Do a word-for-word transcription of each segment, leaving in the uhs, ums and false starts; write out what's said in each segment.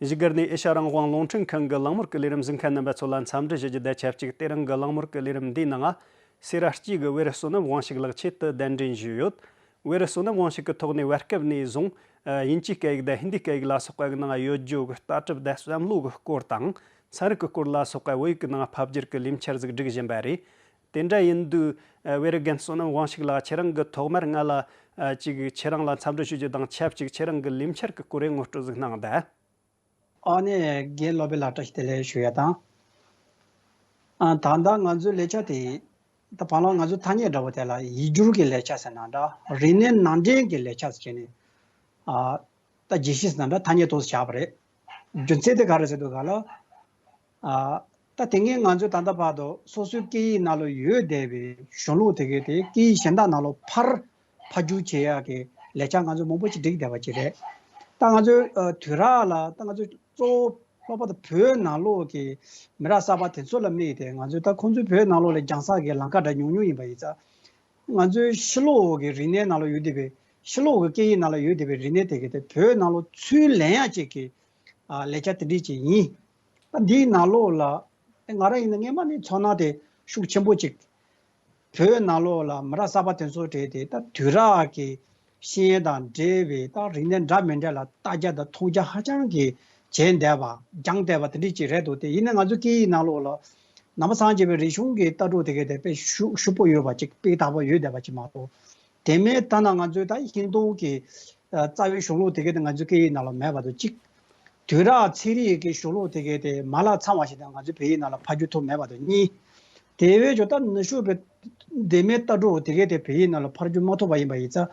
བཞུགས་སྒར་ནས་ཨེ་ཤ་རང་དབང་རླུང་འཕྲིན་ཁང་གི་གླེང་མོལ་གྱི་ལས་རིམ་གཟིགས་མཁན་རྣམ་པ་ཚོ་ལ་འཚམས་འདྲི་ཞུ་རྒྱུ་དང་ཆབས་ཅིག་དེ་རིང་གི་གླེང་མོལ་གྱི་ལས་རིམ་འདིའི་ནང་ང་སེ་ར་སྐྱིད་ཀྱི་བེ་རི་བསོད་ནམས་དབང་ཕྱུག་ལགས་ཆེད་དུ་གདན་འདྲེན་ཞུས་ཡོད། བེ་རི་བསོད་ནམས་དབང་ཕྱུག་གི་ཐོག་ནས་བར་སྐབས་ནས་བཟུང་དབྱིན་ཇིའི་སྐད་ཡིག་དང་ཧིན་དིའི་སྐད་ཡིག་ལ་སོགས་པ་གི་ནང་ཡོད་རྒྱུ་གི་ལྟ་གྲུབ་དང་བསམ་བློ་གི་སྐོར་དང་ཚན་རིག་གི་སྐོར་ལ་སོགས་པ་བོད་ཡིག་གི་ནང་ཕབ་བསྒྱུར་གྱི་ལས་འཆར་ཟིག་སྒྲིག་བཞིན་པ་རེད། དེ་འདྲ་ཡིན་དུས་ཨ་བེ་རི་རྒན་བསོད་ནམས་དབང་ཕྱུག་ལགས། ཁྱེད་རང་གི་ཐོག་མར་ང་ལ་ཨ་ཅིག་ཁྱེད་རང་ལ་འཚམས་འདྲི་ཞུ་རྒྱུ་དང་ཆབས་ཅིག་ཁྱེད་རང་གི་ལས་འཆར་གྱི་སྐོར་རེ་ངོ་སྤྲོད་ཟིག་གནང་དང་། ཨ་ནི་རྒན་བློ་བྷེ་ལགས་བཀྲ་ཤིས་བདེ་ལེགས་ཞུ་ཡ་དང་། ཨ་ད་ལྟ་ང་ཚོའི་ལས་འཆར་དེ་ད་བར་ལ་ང་ཚོའི་ཐ་སྙད་འདྲ་བོ་དེ་ལ་ཡིག་སྒྱུར་གྱི་ལས་འཆར་ཟེར་ན་འདྲ། རིག་གནས་ནང་འདྲེན་གྱི་ལས་འཆར་ཟེར་བྱས་ནས་ཨ་ད་རྒྱས་བཤད་ཟེར་ན་འདྲ། ཐ་སྙད་ཏོག་ཙམ་བཞག་པ་རེད། རྒྱུ་མཚན་དེ་ག་རེ་ཟེར་དུས་ག་ལ། ཨ་ད་དེ་སྔའི་ང་ཚོས་ད་ལྟ་བར་དུ་སོ་སོའི་སྐད་ཡིག་ནང་ལ་ཡོད་བསྡད་པའི་གཞུང་ལུགས་དེ་གའི་དེ་སྐད་ཡིག་གཞན་དག་ནང་ལ་ཕར་ཕབ་བསྒྱུར་བྱེད་ཡག་གི་ལས་འཆར་ང་ཚོས་མང་པོ་ཅིག་བསྒྲིགས་བསྡད་པ་ཅིག་རེད། ད་ང་ཚོའི་ཨ་དུས་རབས་ལ་ད་ང་ཚོས་གཙོ་བོ་ལྷག་པར་དུ་བོད་ནང་ལོགས་ཀྱི་མི་རབས་གསར་པ་དེ་ཚོ་ལ་དམིགས་ཏེ་ང་ཚོས་ད་ཁོང་ཚོའི་བོད་ནང་ལོགས་ལ་སྦྱང་ས་གི་ལམ་ཁ་འདྲ་ཉུང་ཉུང་ཡིན་པ་ཡིན་ཙང་། ང་ཚོའི་ཕྱི་ལོགས་ཀྱི་རིག་གནས་ནང་ལ་ཡོད་བསྡད་པའི་ཕྱི་ལོགས་ཀྱི་སྐད་ཡིག་ནང་ལ་ཡོད་བསྡད་པའི་རིག་གནས་དེ་གའི་དེ་བོད་ནང་ལ་ཚུར་ལེན་ཡག་ཅིག་གི་ཨ་ལས་འཆར་དེ་འདྲས་ཅིག་ཡིན། ད་འདིའི་ནང་ལོགས་ལ་ང་རང་ཡིན་ན་སྔས་མ་ནས་ཚོར་སྣང་དེ་ཤུགས་ཆེན་པོ་ཅིག་བོད་ནང་ལོགས་ལ་མི་རབས་གསར་པ་དེ་ཚོ་གྲས་དེ་ད་དུས་རབས་ཀྱི་ཤེས་ཡོན་དང་འབྲེལ་བའི་ད་རིག་གནས་འདྲ་མི་འདྲ་ལ་ལྟ་རྒྱ་དང་མཐོང་རྒྱ་ཧ་ཅང་གི་བྱས་བསྡད་པ་སྦྱངས་བསྡད་པ་དེ་འདྲས་ཅིག་རེད་འདུག་དེ་ཡིན་ན་ང་ཚོ་སྐད་ཡིག་ནང་ལོགས་ལ་ནང་པ་སངས་རྒྱས་པའི་རིག་གཞུང་གི་ལྟ་གྲུབ་དེ་གའི་དེ་དཔེ་ཤུགས་ཤུགས་པོ་ཡོད་པ་ཅིག་སྤུས་དག་པོ་ཡོད་བསྡད་པ་ཅིག་མ་གཏོགས། དེ་མིན་ད་ན་ང་ཚོའི་ད་ཧིན་རྡུ་གི་ཨ་རྩ་བའི་གཞུང་ལུགས་དེ་གའི་དེ་ང་ཚོའི་སྐད་ཡིག་ནང་ལ་མེད་པ་དང་གཅིག་དུས་རབས་ཚན་རིག་གི་གཞུང་ལུགས་དེ་གའི་དེ་མ་ལག་ཚང་བ་ཞིག་དང་ང་ཚོའི་བོད་ཡིག་ནང་ལ་ཕབ་སྒྱུར་ཐུབ་མེད་པ་དང་གཉིས། དེ་བས་ཀྱང་ད་ནུབ་ཕྱོགས་པའི་བདེན་མེད་ལྟ་གྲུབ་དེ་གའི་དེ་བོད་ཡིག་ནང་ལ་ཕབ་སྒྱུར་མ་ཐུབ་པ་ཡིན་པ་ཡིན་ཙང་།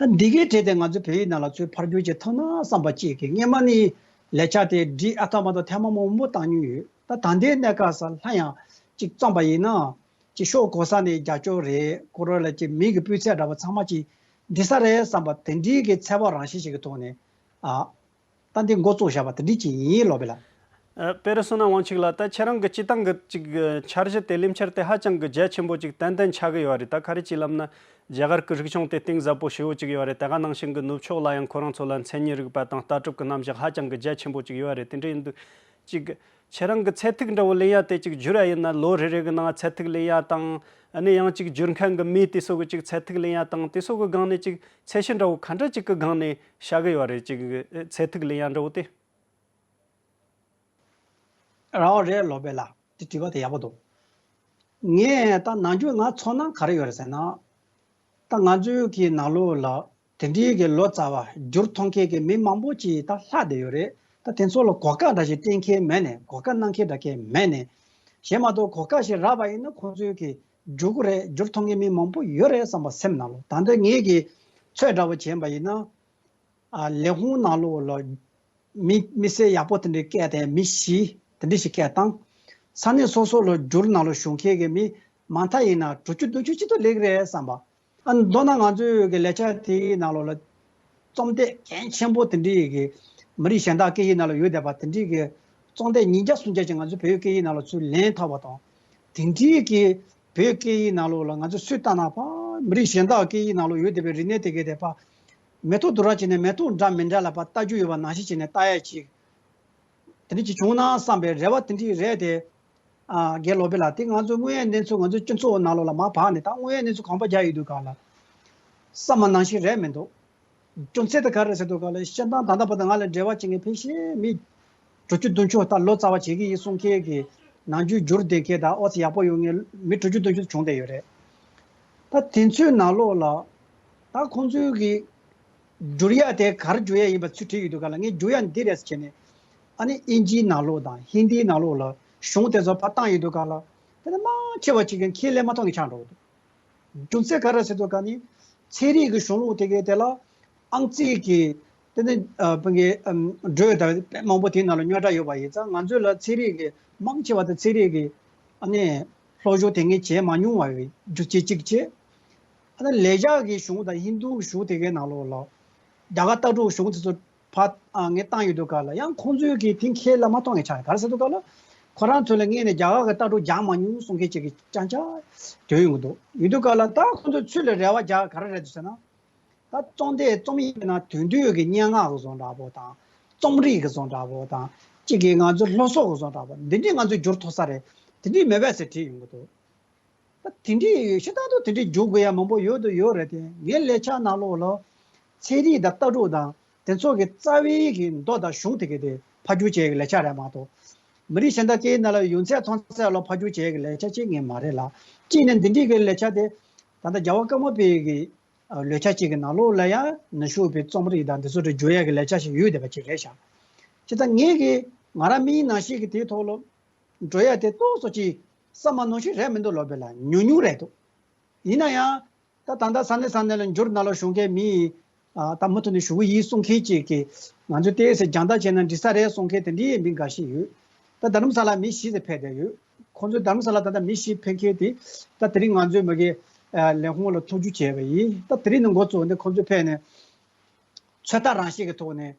ད་འདི་གའི་གྲས་དེ་ང་ཚོའི་བོད་ཡིག་ནང་ལ་ཚུར་ཕབ་སྒྱུར་བྱེད་ཐུབ་ན་བསམ་པ་གཅིག་གི་སྔས་མ་ནས་ལས་འཆར་དེ་སྒྲིག་ཨ་ཐ་མ་དང་ཐེངས་མ་མང་པོ་བཏང་མྱོང་ཡོད། ད་ད་ལྟའི་གནས་སྐབས་སུ་སླར་ཡང་གཅིག་བརྩམས་པ་ཡིན་ན། ཅིག་ཤོག་གོ་ས་ནས་རྒྱབ་སྐྱོར་རེད། ཁོ་རང་ལ་ཅིག་མིང་གི་སྤུས་ཚད་འདྲ་བ་ཚང་མ་ཅིག་འགྲིག་ས་རེད་བསམ་པ་དེ་འདྲའི་གི་ཚོད་དཔག་རང་བཞིན་ཞིག་གི་ཐོག་ནས་ཨ་ད་འདི་འགོ་བཙུགས་བཞག་པ་དེ་འདྲ་ཅིག་ཡིན་ལོ་བེ་ལ། ཨ་བེ་རི་བསོད་ནམས་དབང་ཕྱུག་ལགས། ད་ཁྱེད་རང་གི་སྤྱི་བཏང་གི་ཅིག་འཆར་གཞི་དེ་ལས་འཆར་དེ་ཧ་ཅང་གི་རྒྱ་ཆེན་པོ་ཅིག་ཏན་ཏན་ཆགས་ཀྱི་ཡོད་རེད། ད་ག་རེ་ཅིག་ལབ་ན་རྒྱ་གར་གི་རིག་གཞུང་དེ་གཏིང་ཟབ་པོ་ཞེ་པོ་ཅིག་ཡོད་རེད། དེ་ག་ནང་བཞིན་གི་ནུབ་ཕྱོགས་ལ་ཡང་ཁོ་རང་ཚོ་ལ་མཚན་ཉིད་རིག་པ་དང་ལྟ་གྲུབ་ཀྱི་རྣམ་གཞག་ཧ་ཅང་གི་རྒྱ་ཆེན་པོ་ཅིག་ཡོད་རེད། དེ་འདྲ་ཡིན་དུས། ཅིག་ཁྱེད་རང་གི་ཚད་ཐིག་འདྲ་བོ་ལེན་ཡ་དེ་ཅིག་བསྒྱུར་ཡ་ཡིན་ན་ལོ་རེ་རེ་གི་ནང་ཚད་ཐིག་ལེན་ཡ་དང་། ཨ་ནི་ཡང་ཅིག་བསྒྱུར་མཁན་གི་མི་དེ་ཚོ་གི་ཅིག་ཚད་ཐིག་ལེན་ཡ་དང་དེ་ཚོ་གི་སྒང་ནས་ཅིག་ཚད་གཞི་འདྲ་བོ་ག་འདྲ་ཅིག་གི་སྒང་ནས་བྱ་གི་ཡོད་རེད། ཅིག་ཚད་ཐིག་ལེན་ཡ་འདྲ་བོ་དེ། རང་རེད་ལོ་བེ་ལ། དེ་དྲི་བ་དེ་ཡག་པོ་འདུག་ངས་ད་ནམ་རྒྱུན་ང་ཚོར་སྣང་ག་རེ་ཡོད་རེད་ཟེར་ན། ད་ང་ཚོའི་གི་ནང་ལོགས་ལ་དེ་འདྲའི་གི་ལོ་ཙཱ་བ་བསྒྱུར་མཐོང་མཁན་གི་མི་མང་པོ་ཅིག་ད་ལྷག་བསྡད་ཡོད་རེད། ད་དེ་ཚོ་ལ་གོ་སྐབས་འདྲ་ཞིག་སྤྲད་མཁན་མེད་ནས་གོ་སྐབས་གནང་མཁན་འདྲ་མཁན་མེད་ནས། གཞན་མ་གཏོགས་གོ་སྐབས་ཤིག་རག་པ་ཡིན་ན་ཁོང་ཚོའི་གི་བསྒྱུར་གི་རེད། བསྒྱུར་མཐོང་མཁན་མི་མང་པོ་ཡོད་རེད་བསམ་པ་སེམས་ནང་ལོགས། ད་ལྟ་ངེད་ཀྱི་ཚོད་འདྲ་བོ་བྱས་པ་ཡིན་ན། ཨ་ལས་ཁུངས་ནང་ལོགས་ལ་མི་མི་སེར་ཡག་པོ་དེ་འདྲའི་སྐད་དེ་མི་བཞི་དེ་འདྲ་ཞིག་སྐད་བཏང་། ས་གནས་སོ་སོ་ལ་བསྒྱུར་ནང་ལ་ཞུགས་མཁན་གྱི་མི་མང་མཐའ་ཡིན་ན་དྲུག་ཅུ་བདུན་ཅུ་ཅིག་ཏུ་སླེབས་ཀྱི་རེད་བསམ་པ། ཨ་མདོར་ན་ང་ཚོའི་གི་ལས་འཆར་དེའི་ནང་ལོགས་ལ་རྩོམ་སྟེགས་གལ་ཆེན་པོ་དེ་འདྲའི་གི་མི་རིགས་གཞན་དག་སྐད་ཡིག་ནང་ལ་ཡོད་བསྡད་པ་དེ་འདྲའི་གི་རྩོམ་སྟེགས་ཉིས་བརྒྱ་སུམ་བརྒྱ་ཅིག་ང་ཚོའི་བོད་ཡིག་སྐད་ཡིག་ནང་ལ་ཚུར་ལེན་ཐུབ་པ་དང་། དེ་འདྲའི་གི་བོད་སྐད་ཡིག་ནང་ལོགས་ལ་ང་ཚོ་སུས་བལྟས་ན་ཕར་མི་རིགས་གཞན་དག་སྐད་ཡིག་ནང་ལོགས་ཡོད་བསྡད་པའི་རིག་གནས་དེ་གའི་དེ་ཕར་མེ་ཏོག་བསྡུ་ར་བྱས་ནས་མེ་ཏོག་འདྲ་མི་འདྲ་ལ་ཕར་ལྟ་རྒྱུ་ཡོད་པ་ནང་བཞིན་བྱས་ནས་ལྟ་ཡ་ཅིག་དེ་འདྲ་ཅིག་བྱུང་ན་བསམ་པའི་རེ་བ་དེ་འདྲ་རེད་དེ། ཨ་རྒན་བློ་བྷེ་ལགས། དེ་ང་ཚོའི་དངོས་ཡོད་གནས་ཚུལ་ང་ཚོའི་སྤྱི་ཚོགས་ནང་ལོགས་ལ་མར་བབས་ནས་ད་དངོས་ཡོད་གནས་ཚུལ་གོམ་པ་རྒྱག་ཡོང་དུས་སྒང་ལ་བསམ་པ་ནང་བཞིན་རེད་མི་འདུག་རྒྱུ་མཚན་དེ་ག་རེ་ཟེར་དུས་སྒང་ལ་བཤད་སྟངས་ད་ལྟ་བར་དུ་ང་ལ་འབྲེལ་བ་བྱེད་མཁན་ཕལ་ཆེར་མི་དྲུག་ཅུ་བདུན་ཅུ་ད་ལོ་ཙཱ་བ་བྱེད་ཀྱི་ཡིན་གསུང་མཁན་གྱི་ནམ་རྒྱུན་བསྒྱུར་བསྡད་མཁན་དང་ཨོ་ཙི་ཡག་པོ་ཡོད་མཁན་མི་དྲུག་ཅུ་བདུན་ཅུ་བྱུང་བསྡད་ཡོད་རེད། ད་དེ་ཚོའི་ནང་ལོགས་ལ་ད་ཁོང་ཚོའི་གི་བསྒྱུར་ཡ་དེ་ག་རེ་བསྒྱུར་ཡ་ཡིན་པ་ཚུར་དྲིས་ཡོང་དུས་སྒང་ལ་ངས་བསྒྱུར་ཡ་འདི་རེད་ཟེར་བྱས་ནས། ཨ་ནི་དབྱིན་ཇིའི་ནང་ལོགས་དང་ཧིན་དིའི་ནང་ལོགས་ལ་གཞུང་དེ་ཚོ་ཕར་བཏང་ཡོང་དུས་སྒང་ལ་དེ་ནི་མང་ཆེ་བ་ཅིག་གིས་ཁས་ལེན་མ་ཐུབ་མཁན་ཆགས་འགྲོ་གི་འདུག་རྒྱུ་མཚན་ག་རེ་ཟེར་དུས་སྒང་ནི་ཚན་རིག་གི་གཞུང་ལུགས་དེ་གའི་དེ་ལ་ཨང་རྩིས་ཀྱི་དེ་ནི་ཨ་ཕ་གི་ཨམ་འགྲོས་དང་དཔེ་མང་པོ་དེའི་ནང་ལ་རྙོག་དྲ་ཡོད་པ་ཡིན་ཙང་ང་ཚོས་ལ་ཚན་རིག་གི་མང་ཆེ་བ་དེ་ཚན་རིག་གི་ཨ་ནི་སློབ་སྦྱོང་དེ་སྔོན་བྱས་མ་མྱོང་བ་ཡི་རྒྱུ་རྐྱེན་གཅིག་བྱས། ཨ་ནི་ལས་བྱ་གི་གཞུང་དང་ཧིན་རྡུ་གཞུང་དེ་གའི་ནང་ལོགས་ལ་རྒྱ་གར་ལྟ་གྲུབ་གཞུང་དེ་ཚོ་ཕར་ཨ་ངས་བཏང་ཡོང་དུས་སྒང་ལ་ཡང་ཁོང་ཚོའི་གི་དེ་ཁས་ལེན་མ་ཐུབ་མཁན་ཆགས། ག་རེ་ཟེར་དུས་སྒང་ལ་ཁོ་རང་ཚོ་ལ་སྔོན་ནས་རྒྱ་གར་གི་ལྟ་གྲུབ་སྦྱང་མ་མྱོང་གསུང་མཁན་ཅིག་གི་རྐྱང་རྐྱང་ཐོན་ཡོང་གི་འདུག་ཡོང་དུས་སྒང་ལ་ད་ཁོང་ཚོ་ཚུར་ལ་རེ་བ་རྒྱག་ག་རེ་རེད་འདུག་ཟེར་ན། ད་རྩོམ་དེ་རྩོམ་ཡིན་ན་དོན་དུ་གི་སྙན་ངག་གི་བཟོ་འདྲ་པོ་དང་ རྩོམ་རིག་གི་བཟོ་འདྲ་པོ་དང་གཅིག་གིས་ང་ཚོའི་སློབ་གསོ་གི་བཟོ་འདྲ་པོ་འདི་འདྲའི་ང་ཚོས་བསྒྱུར་ཐུབ་ས་རེད། དེ་འདྲའི་མེད་པས་ཟེར་བྲིས་ཡོང་གི་འདུག་ད་དེ་འདྲའི་ཤ་སྟག་ཏུ་དེ་འདྲའི་བསྒྱུར་དགོས་ཡ་མང་པོ་ཡོད་དུ་ཡོད་རེད་དེ། ངའི་ལས་འཆར་ནང་ལོགས་ལ་ཚན་རིག་དང་ལྟ་གྲུབ་དང་དེ་ཚོ་གི་རྩ་བའི་གི་མདོ་དང་གཞུང་དེ་གི་དེ་ཕབ་བསྒྱུར་བྱེད་ཡ་གི་ལས་འཆར་རེད་མ་གཏོགས། མི་རིགས་གཞན་དག་གི་ནང་ལ་ཡོད་ཚད་མཐོང་ཚད་ལ་ཕབ་བསྒྱུར་བྱེད་ཡ་གི་ལས་འཆར་ཅིག་ངས་མ་རེད་ལ། གཅིག་ནས་འདི་འདྲའི་གི་ལས་འཆར་དེ་ད་ལྟ་རྒྱལ་བ་ཀརྨ་པའི་གི་ལས་འཆར་ཅིག་གི་ནང་ལོགས་ལ་ཡང་ནུབ་ཕྱོགས་པའི་རྩོམ་རིག་དང་འདི་ཚོ་དེ་བསྒྱུར་ཡ་གི་ལས་འཆར་ཞིག་ཡོད་བསྡད་པ་ཅིག་རེད་ཤག་བྱས་ཙང་ངས་གི་ང་རང་མིའི་ནང་བཞིན་གི་དེའི་ཐོག་ལ་འགྲོ་ཡ་དེ་ཏོག་ཙམ་ཅིག་བསམ་པ་ནང་བཞིན་རེད་མི་འདུག་ལབ་པས་ལ་ཉུང་ཉུང་རེད་འདུག་ཡིན་ན་ཡང་ད་ད་ལྟ་ས་གནས་ས་གནས་ལ་འགྱུར་ནང་ལ་བཞུགས་མཁན་མི་ཡིས་ད་མུ་མཐུད་ནས་ཞུ་གི་ཡིན་གསུང་མཁན་ཅིག་གིས་ང་ཚོས་ཏོག་ཙམ་རྒྱང་ལྟ་བྱས་ན་འགྲིག་ས་རེད་གསུང་མཁན་དེ་འདྲའི་མི་འགའ་ཤས་ཡོད། ད་རྡ་རམ་ས་ལ་མི་བཞི་ཙམ་ཕེབས་བསྡད་ཡོད། ཁོང་ཚོས་རྡ་རམ་ས་ལ་ད་ལྟ་མི་བཞི་ཕེབས་མཁན་དེ་ད་དེ་རིང་ང་ཚོའི་མི་གི་ལས་ཁུངས་ལ་ཐུགས་རྒྱུ་བྱས་པ་ཡིན། ད་དེ་རིང་ནས་འགོ་བཙུགས་ནས་ཁོང་ཚོས་ཕེབས་ནས་ཚོད་ལྟ་རང་བཞིན་གྱི་ཐོག་ནས།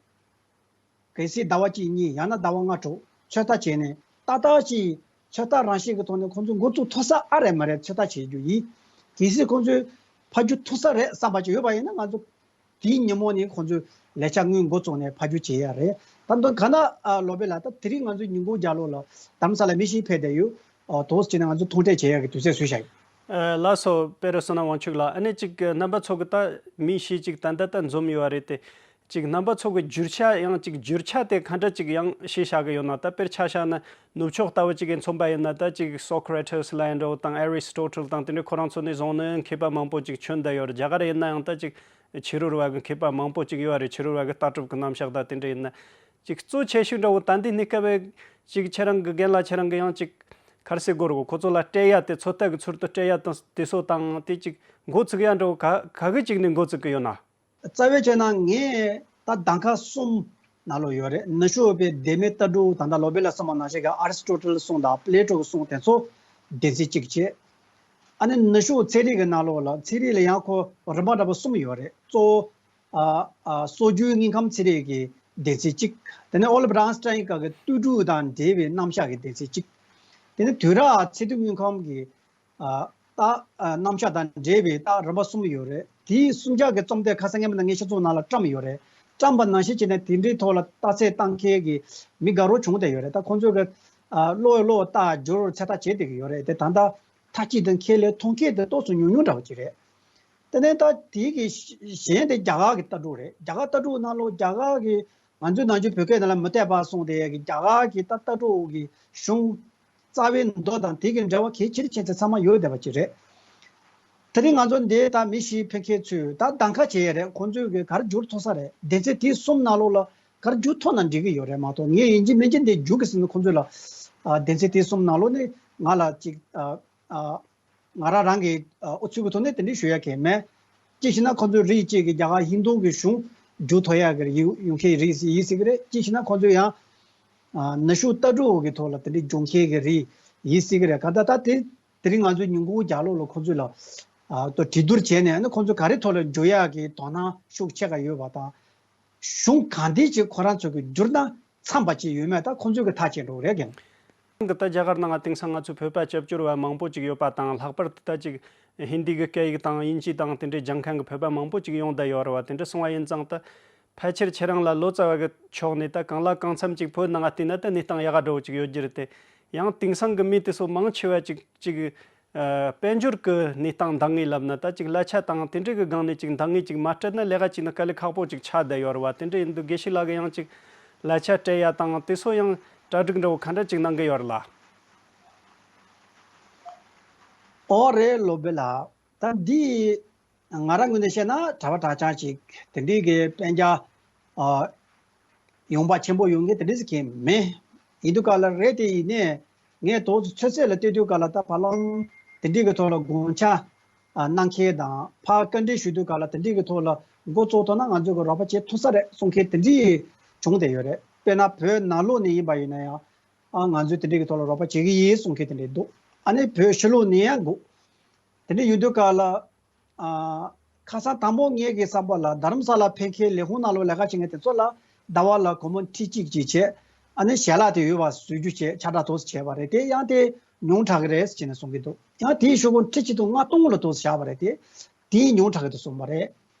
གལ་སྲིད་ཟླ་བ་གཅིག་གཉིས་ཡང་ན་ཟླ་བ་ལྔ་དྲུག་ཚོད་ལྟ་བྱས་ནས་ཏག་ཏག་ཅིག་ཚོད་ལྟ་རང་བཞིན་གྱི་ཐོག་ནས་ཁོང་ཚོས་འགོ་བཙུགས་ཐུབ་ས་ཨ་རེད་མ་རེད་ཚོད་ལྟ་བྱེད་རྒྱུ་ཡིན། གལ་སྲིད་ཁོང་ཚོས་ཕབ་བསྒྱུར་ཐུབ་ས་རེད་བསམ་པ་ཅིག་ཡོད་པ་ཡིན་ན་ང་ཚོ་དེའི་ཉིན་མོ་ནས་ཁོང་ཚོས་ལས་འཆར་དངོས་འགོ་བཙུགས་ནས་ཕབ་བསྒྱུར་བྱེད་ཡ་རེད། ད་མདོ་ག་ན་ལོ་པེ་ལ་ད་དེ་རིང་ང་ཚོའི་ཉིན་གུང་རྒྱབ་ལོགས་ལ་རྡ་རམ་ས་ལ་མི་ཞིག་ཕེབས་བསྡད་ཡོད། དོགས་ཟོན་བྱས་ནས་ང་ཚོ་ཐུག་འཕྲད་བྱེད་ཡ་གི་དུས་ཚོད་བཟོས་བཞག་ཡོད། ལགས་སོ་པེ་རུ་སོ་ན་དབང་ཕྱུག་ལགས། ཨ་ནི་ཅིག་རྣམ་པ་ཚོ་གི་ད་མི་ཞིག་ཅིག་ད་ལྟ་ད་འཛོམས་ཡོད་རེད་དེ། ཅིག་རྣམ་པ་ཚོ་གི་བསྒྱུར་བྱ་ཡང་ཅིག་བསྒྱུར་བྱ་དེ་ག་འདྲ་ཅིག་ཡང་ཤེས་བྱ་གི་ཡོད་ན། ད་དཔེར་ཆ་བཞག་ན་ནུབ་ཕྱོགས་ལྟ་བུ་ཅིག་གི་མཚོན་པ་ཡིན་ན་ད་ཅིག་Socrates་ལ་ཡིན་འགྲོ་དང་Aristotle་དང་དེ་འདྲའི་ཁོ་རང་ཚོ་ནས་བཟུང་ནས་མཁས་པ་མང་པོ་ཅིག་བྱོན་བསྡད་ཡོད་རེད། རྒྱ་གར་ཡིན་ན་ཡང་ད་ཅིག་ཕྱི་རོལ་བ་གི་མཁས་པ་མང་པོ་ཅིག་ཡོད་རེད། ཕྱི་རོལ་བ་གི་ལྟ་གྲུབ་གི་རྣམ་གཞག་དང་དེ་འདྲ་ཡིན་ན་ཅིག་གཙོ་ཆེ་ཤོས་འདྲ་བོ་ད་འདི་གནས་སྐབས་ཅིག་ཁྱེད་རང་གི་རྒན་ལགས་ཁྱེད་རང་གི་ཡང་ཅིག་ག་རེ་ཟེར་དགོས་རེད། ཁོ་ཚོ་ལ་སྤྲད་ཡ་དེ་ཚོད་ལྟ་གི་ཚུལ་དུ་སྤྲད་ཡ་དང་དེ་ཚོ་དང་དེ་ཅིག་འགོ་ཚུགས་ཡ་འདྲ་བོ་ག་ག་གི་ཅིག་ནས་འགོ་ཚུགས་གི་ཡོད་ན། རྩ་བའི་ཆ་ནས་ངས་ད་གདམ་ག་གསུམ་ནང་ལོགས་ཡོད་རེད། ནུབ་ཕྱོགས་པའི་གདོད་མའི་ལྟ་གྲུབ་ད་ལྟ་ལོ་པེ་ལ་གསུངས་པ་ནང་བཞིན་གྱི་Aristotle་གསུང་དང་Plato་གསུང་དེ་ཚོ་སྡེ་ཚན་གཅིག་བྱས། ཨ་ནི་ནུབ་ཕྱོགས་ཚན་རིག་གི་ནང་ལོགས་ལ་ཚན་རིག་ལ་ཡང་ཁོ་རིམ་པ་འདྲ་པོ་གསུམ་ཡོད་རེད། གཙོ་བོ་ཨ་ཨ་སྲོལ་རྒྱུན་དངོས་ཁམས་ཚན་རིག་གི་སྡེ་ཚན་གཅིག་དེ་ནས་Albert Einstein་གི་ལྟོས་གྲུབ་དང་འབྲེལ་བའི་རྣམ་གཞག་གི་སྡེ་ཚན་གཅིག་དེ་ནས་དུས་རབས་ཚད་མཐོའི་དངོས་ཁམས་ཀྱི་ཨ་རྟགས་ཨ་རྣམ་གཞག་དང་འབྲེལ་བའི་རྟགས་རིམ་པ་གསུམ་ཡོད་རེད། དེའི་གསུམ་ཆ་གི་རྩོམ་དེབ་ཁ་སང་སྔོན་མ་ནས་ངས་ཤ་ཚུགས་ནང་ལ་བཀྲམ་ཡོད་རེད། བཀྲམ་པ་ནང་བཞིན་བྱས་ནས་དེ་འདྲའི་ཐོག་ལ་རྟགས་གསལ་བཏང་མཁན་གྱི་མི་དགའ་རོགས་བྱུང་བསྡད་ཡོད་རེད། ད་ཁོང་ཚོས་གི་ཨ་ཀློག་ཀློག་རྟགས་བསྒྱུར་ཚོད་ལྟ་བྱེད་བསྡད་ཀྱི་ཡོད་རེད་དེ། ད་ལྟ་མཐའ་དཔྱད་དང་ཁས་ལེན་མཐོང་མཁན་དེ་ཏོག་ཙམ་ཉུང་ཉུང་འདྲ་བོ་ཅིག་རེད། དེ་ནས་ད་དེའི་གི་གཞན་དེ་རྒྱ་གར་གྱི་ལྟ་གྲུབ་རེད། རྒྱ་གར་ལྟ་གྲུབ་ནང་ལོགས་རྒྱ་གར་གྱི་ང་ཚོའི་ནང་ཆོས་བོད་སྐད་ནང་ལ་མུ་སྟེགས་པ་གསུངས་ཏེ་གི་རྒྱ་གར་གྱི་ད་ལྟ་གྲུབ་ཀྱི་གཞུང་རྩ་བའི་མདོ་དང་དེ་གི་འགྲེལ་པ་གལ་ཆེར་ཆེ་ཚད་ཚང་མ་ཡོད་བསྡད་པ་ཅིག་རེད། དེ་རིང་ང་ཚོ་འདི་ད་མི་ཞིག་ཕེབས་མཁན་ཚོས་ད་གདམ་ག་བྱེད་ཡས་རེད། ཁོང་ཚོས་གི་ག་རེ་བསྒྱུར་ཐུབ་ས་རེད། སྡེ་ཚན་དེ་གསུམ་ནང་ལོགས་ལ་ག་རེ་བསྒྱུར་ཐུབ་ན་འགྲིག་གི་ཡོད་རེད་མ་གཏོགས་ངས་ཡིན་གཅིག་མིན་གཅིག་འདི་བསྒྱུར་གི་ཟེར་ནས་ཁོང་ཚོ་ལ་ཨ་སྡེ་ཚན་དེ་གསུམ་ནང་ལོགས་ནས་ང་ལ་ཅིག་ཨ་ཨ། ང་རང་རང་གི་ཨ་ཨུ་ཚུགས་ཀྱི་ཐོག་ནས་དེ་འདྲ་ཞུ་ཡ་གང་མེད། གཅིག་བྱས་ན་ཁོང་ཚོའི་རིགས་གཅིག་གིས་རྒྱ་གར་ཧིན་རྡུ་གི་གཞུང་བསྒྱུར་ཐུབ་ཡ་གི་ཡོང་ཡོང་མཁན་རིགས་ཡིན་སྲིད་ཀྱི་རེད། གཅིག་བྱས་ན་ཁོང་ཚོས་ཡང་ཨ་ནུབ་ཕྱོགས་ལྟ་གྲུབ་ཀྱི་ཐོག་ལ་དེ་འདྲ་སྦྱོང་མཁན་གྱི་རིགས་ཡིན་སྲིད་ཀྱི་རེད། ག་ད་ད་དེ་དེ་རིང་ང་ཚོའི་ཉིན་གུང་རྒྱབ་ལོགས་ལ་ཁོང་ཚོ་ལ་ཨ་ཏོ་གྲོས་བསྡུར་བྱས་ནས་ཨ་ནི་ཁོང་ཚོ་ག་རེ་ཐོག་ལ་བསྒྱུར་ཡ་གི་དོ་སྣང་ཤུགས་ཆེ་ག་ཡོད་པ་དང་། གཞུང་གང་དེ་ཅིག་ཁོ་རང་ཚོ་གི་བསྒྱུར་ན་འཚམ་པ་ཅིག་ཡོད་མེད་ད་ཁོང་ཚོས་གི་ཐག་བཅད་འགྲོ་གི་རེད་གི། གི་ད་རྒྱ་གར་ནང་དེང་སང་ང་ཚོའི་བོད་པ་སྐྱབས་བཅོལ་བ་མང་པོ་ཅིག་ཡོད་པ་དང་། ལྷག་པར་དུ་ད་ཅིག་ཧིན་དི་གི་སྐད་ཡིག་དང་དབྱིན་ཇི་དང་དེ་འདྲའི་སྦྱང་མཁན་གི་བོད་པ་མང་པོ་ཅིག་ཡོང་བསྡད་ཡོད་རེད་བ། དེ་འདྲ་སོང་བ་ཡིན་ཙང་ད་ཕལ་ཆེར་ཁྱེད་རང་ལ་ལོ་ཙཱ་བ་གི་ཕྱོགས་ནས་ད་གང་ལ་གང་འཚམ་ཅིག་བོད་ནང་ང་བལྟས་ན་ད་གནས་སྟངས་ཡག་ག་འདྲ་བོ་ཅིག་ཡོད་རྒྱུ་རེད་དེ། ཡང་དེང་སང་གི་མི་དེ་ཚོ་མང་ཆེ་བ་ཅིག་ཅིག་ཨ་དཔལ་འབྱོར་གྱི་གནས་སྟངས་འདང་ངེས་ལབ་ན་ད་ཅིག་གླ་ཆ་དང་དེ་འདྲ་གི་སྒང་ནས་ཅིག་འདང་ངེས་ཅིག་མ་སྤྲད་ན་ལས་ཀ་བྱས་ན་དཀའ་ལས་ཁག་པོ་ཅིག་ཆགས་བསྡད་ཡོད་རེད་བ། དེ་འདྲ་ཡིན་དུས་དགེ་བཤེས་ལགས་ཀྱིས་ཡང་ཅིག་གླ་ཆ་སྤྲད་ཡ་དང་དེ་ཚོ་ཡང་གྲ་སྒྲིག་འདྲ་བོ་ག་འདྲ་ཅིག་གནང་གི་ཡོད་རེད་ལ། ཨོ་རེད་ལོ་པེ་ལགས། ད་འདི་ང་རང་ངོས་ནས་བཤད་ན་གྲྭ་པ་གྲྭ་རྐྱང་ཅིག་དེ་འདྲའི་གི་དཔེ་ཆ་ཨ་ཡོང་འབབ་ཆེན་པོ་ཡོང་མཁན་དེ་འདྲ་ཟིག་གང་མེད། ཡིན་དུས་ག་ལ་རེད་དེ་ཡིན་ནའི་ངས་དོགས་ཚོད་ཚོད་ལ་བལྟས་དུས་ག་ལ་ད་བར་ལམ་དེ་འདྲའི་གི་ཐོག་ལ་དགོངས་འཆར་ཨ་གནང་མཁན་དང་ཕར་བཀའ་འདྲི་ཞུ་དུས་ག་ལ་དེ་འདྲའི་གི་ཐོག་ལ་འགོ་བཙུགས་ཐུབ་ན་ང་ཚོས་གི་རོགས་པ་བྱེད་ཐུབ་ས་རེད་གསུང་མཁན་དེ་འདྲའི་བྱུང་བསྡད་ཡོད་རེད། དཔེར་ན་བོད་ནང་ལོགས་ནས་ཡིན་པ་ཡིན་ན་ཡང་ཨ་ང་ཚོས་དེ་འདྲའི་གི་ཐོག་ལ་རོགས་པ་བྱེད་ཀྱི་ཡིན་གསུང་མཁན་དེ་འདྲ་འདུག་ཨ་ནི་བོད་ཕྱི་ལོགས་ནས་ཡང་དགོས། དེ་འདྲ་ཡོད་དུས་ག་ལ། ཨ། ཁ་སང་དང་པོ་ངེད་ཀྱི་བསམ་པ་ལ་རྡ་རམ་ས་ལ་ཕེབས་མཁན་ལས་ཁུངས་ནང་ལོགས་ལས་ཀ་བྱེད་མཁན་དེ་ཚོ་ལ་ཟླ་བ་ལ་སྒོར་མོ་ཁྲི་གཅིག་ཅིག་བྱས། ཨ་ནི་ཞལ་ལག་དེ་ཡོད་པ་བཟོ་རྒྱུ་བྱས་ཁྱབ་བསྒྲགས་ཏོག་ཙམ་བྱས་པ་རེད་དེ། ཡང་དེ་ཉུང་དྲགས་ཀྱི་རེད་ཟེར་ནས་གསུང་གི་འདུག་ཡང་དེའི་ཤོག་གུ་ཁྲི་གཅིག་དང་ལྔ་སྟོང་ལ་ཏོག་ཙམ་བཞག་པ་རེད་དེ། དེ་ཉུང་དྲགས་ཀྱི་འདུག་གསུངས་པ་རེད།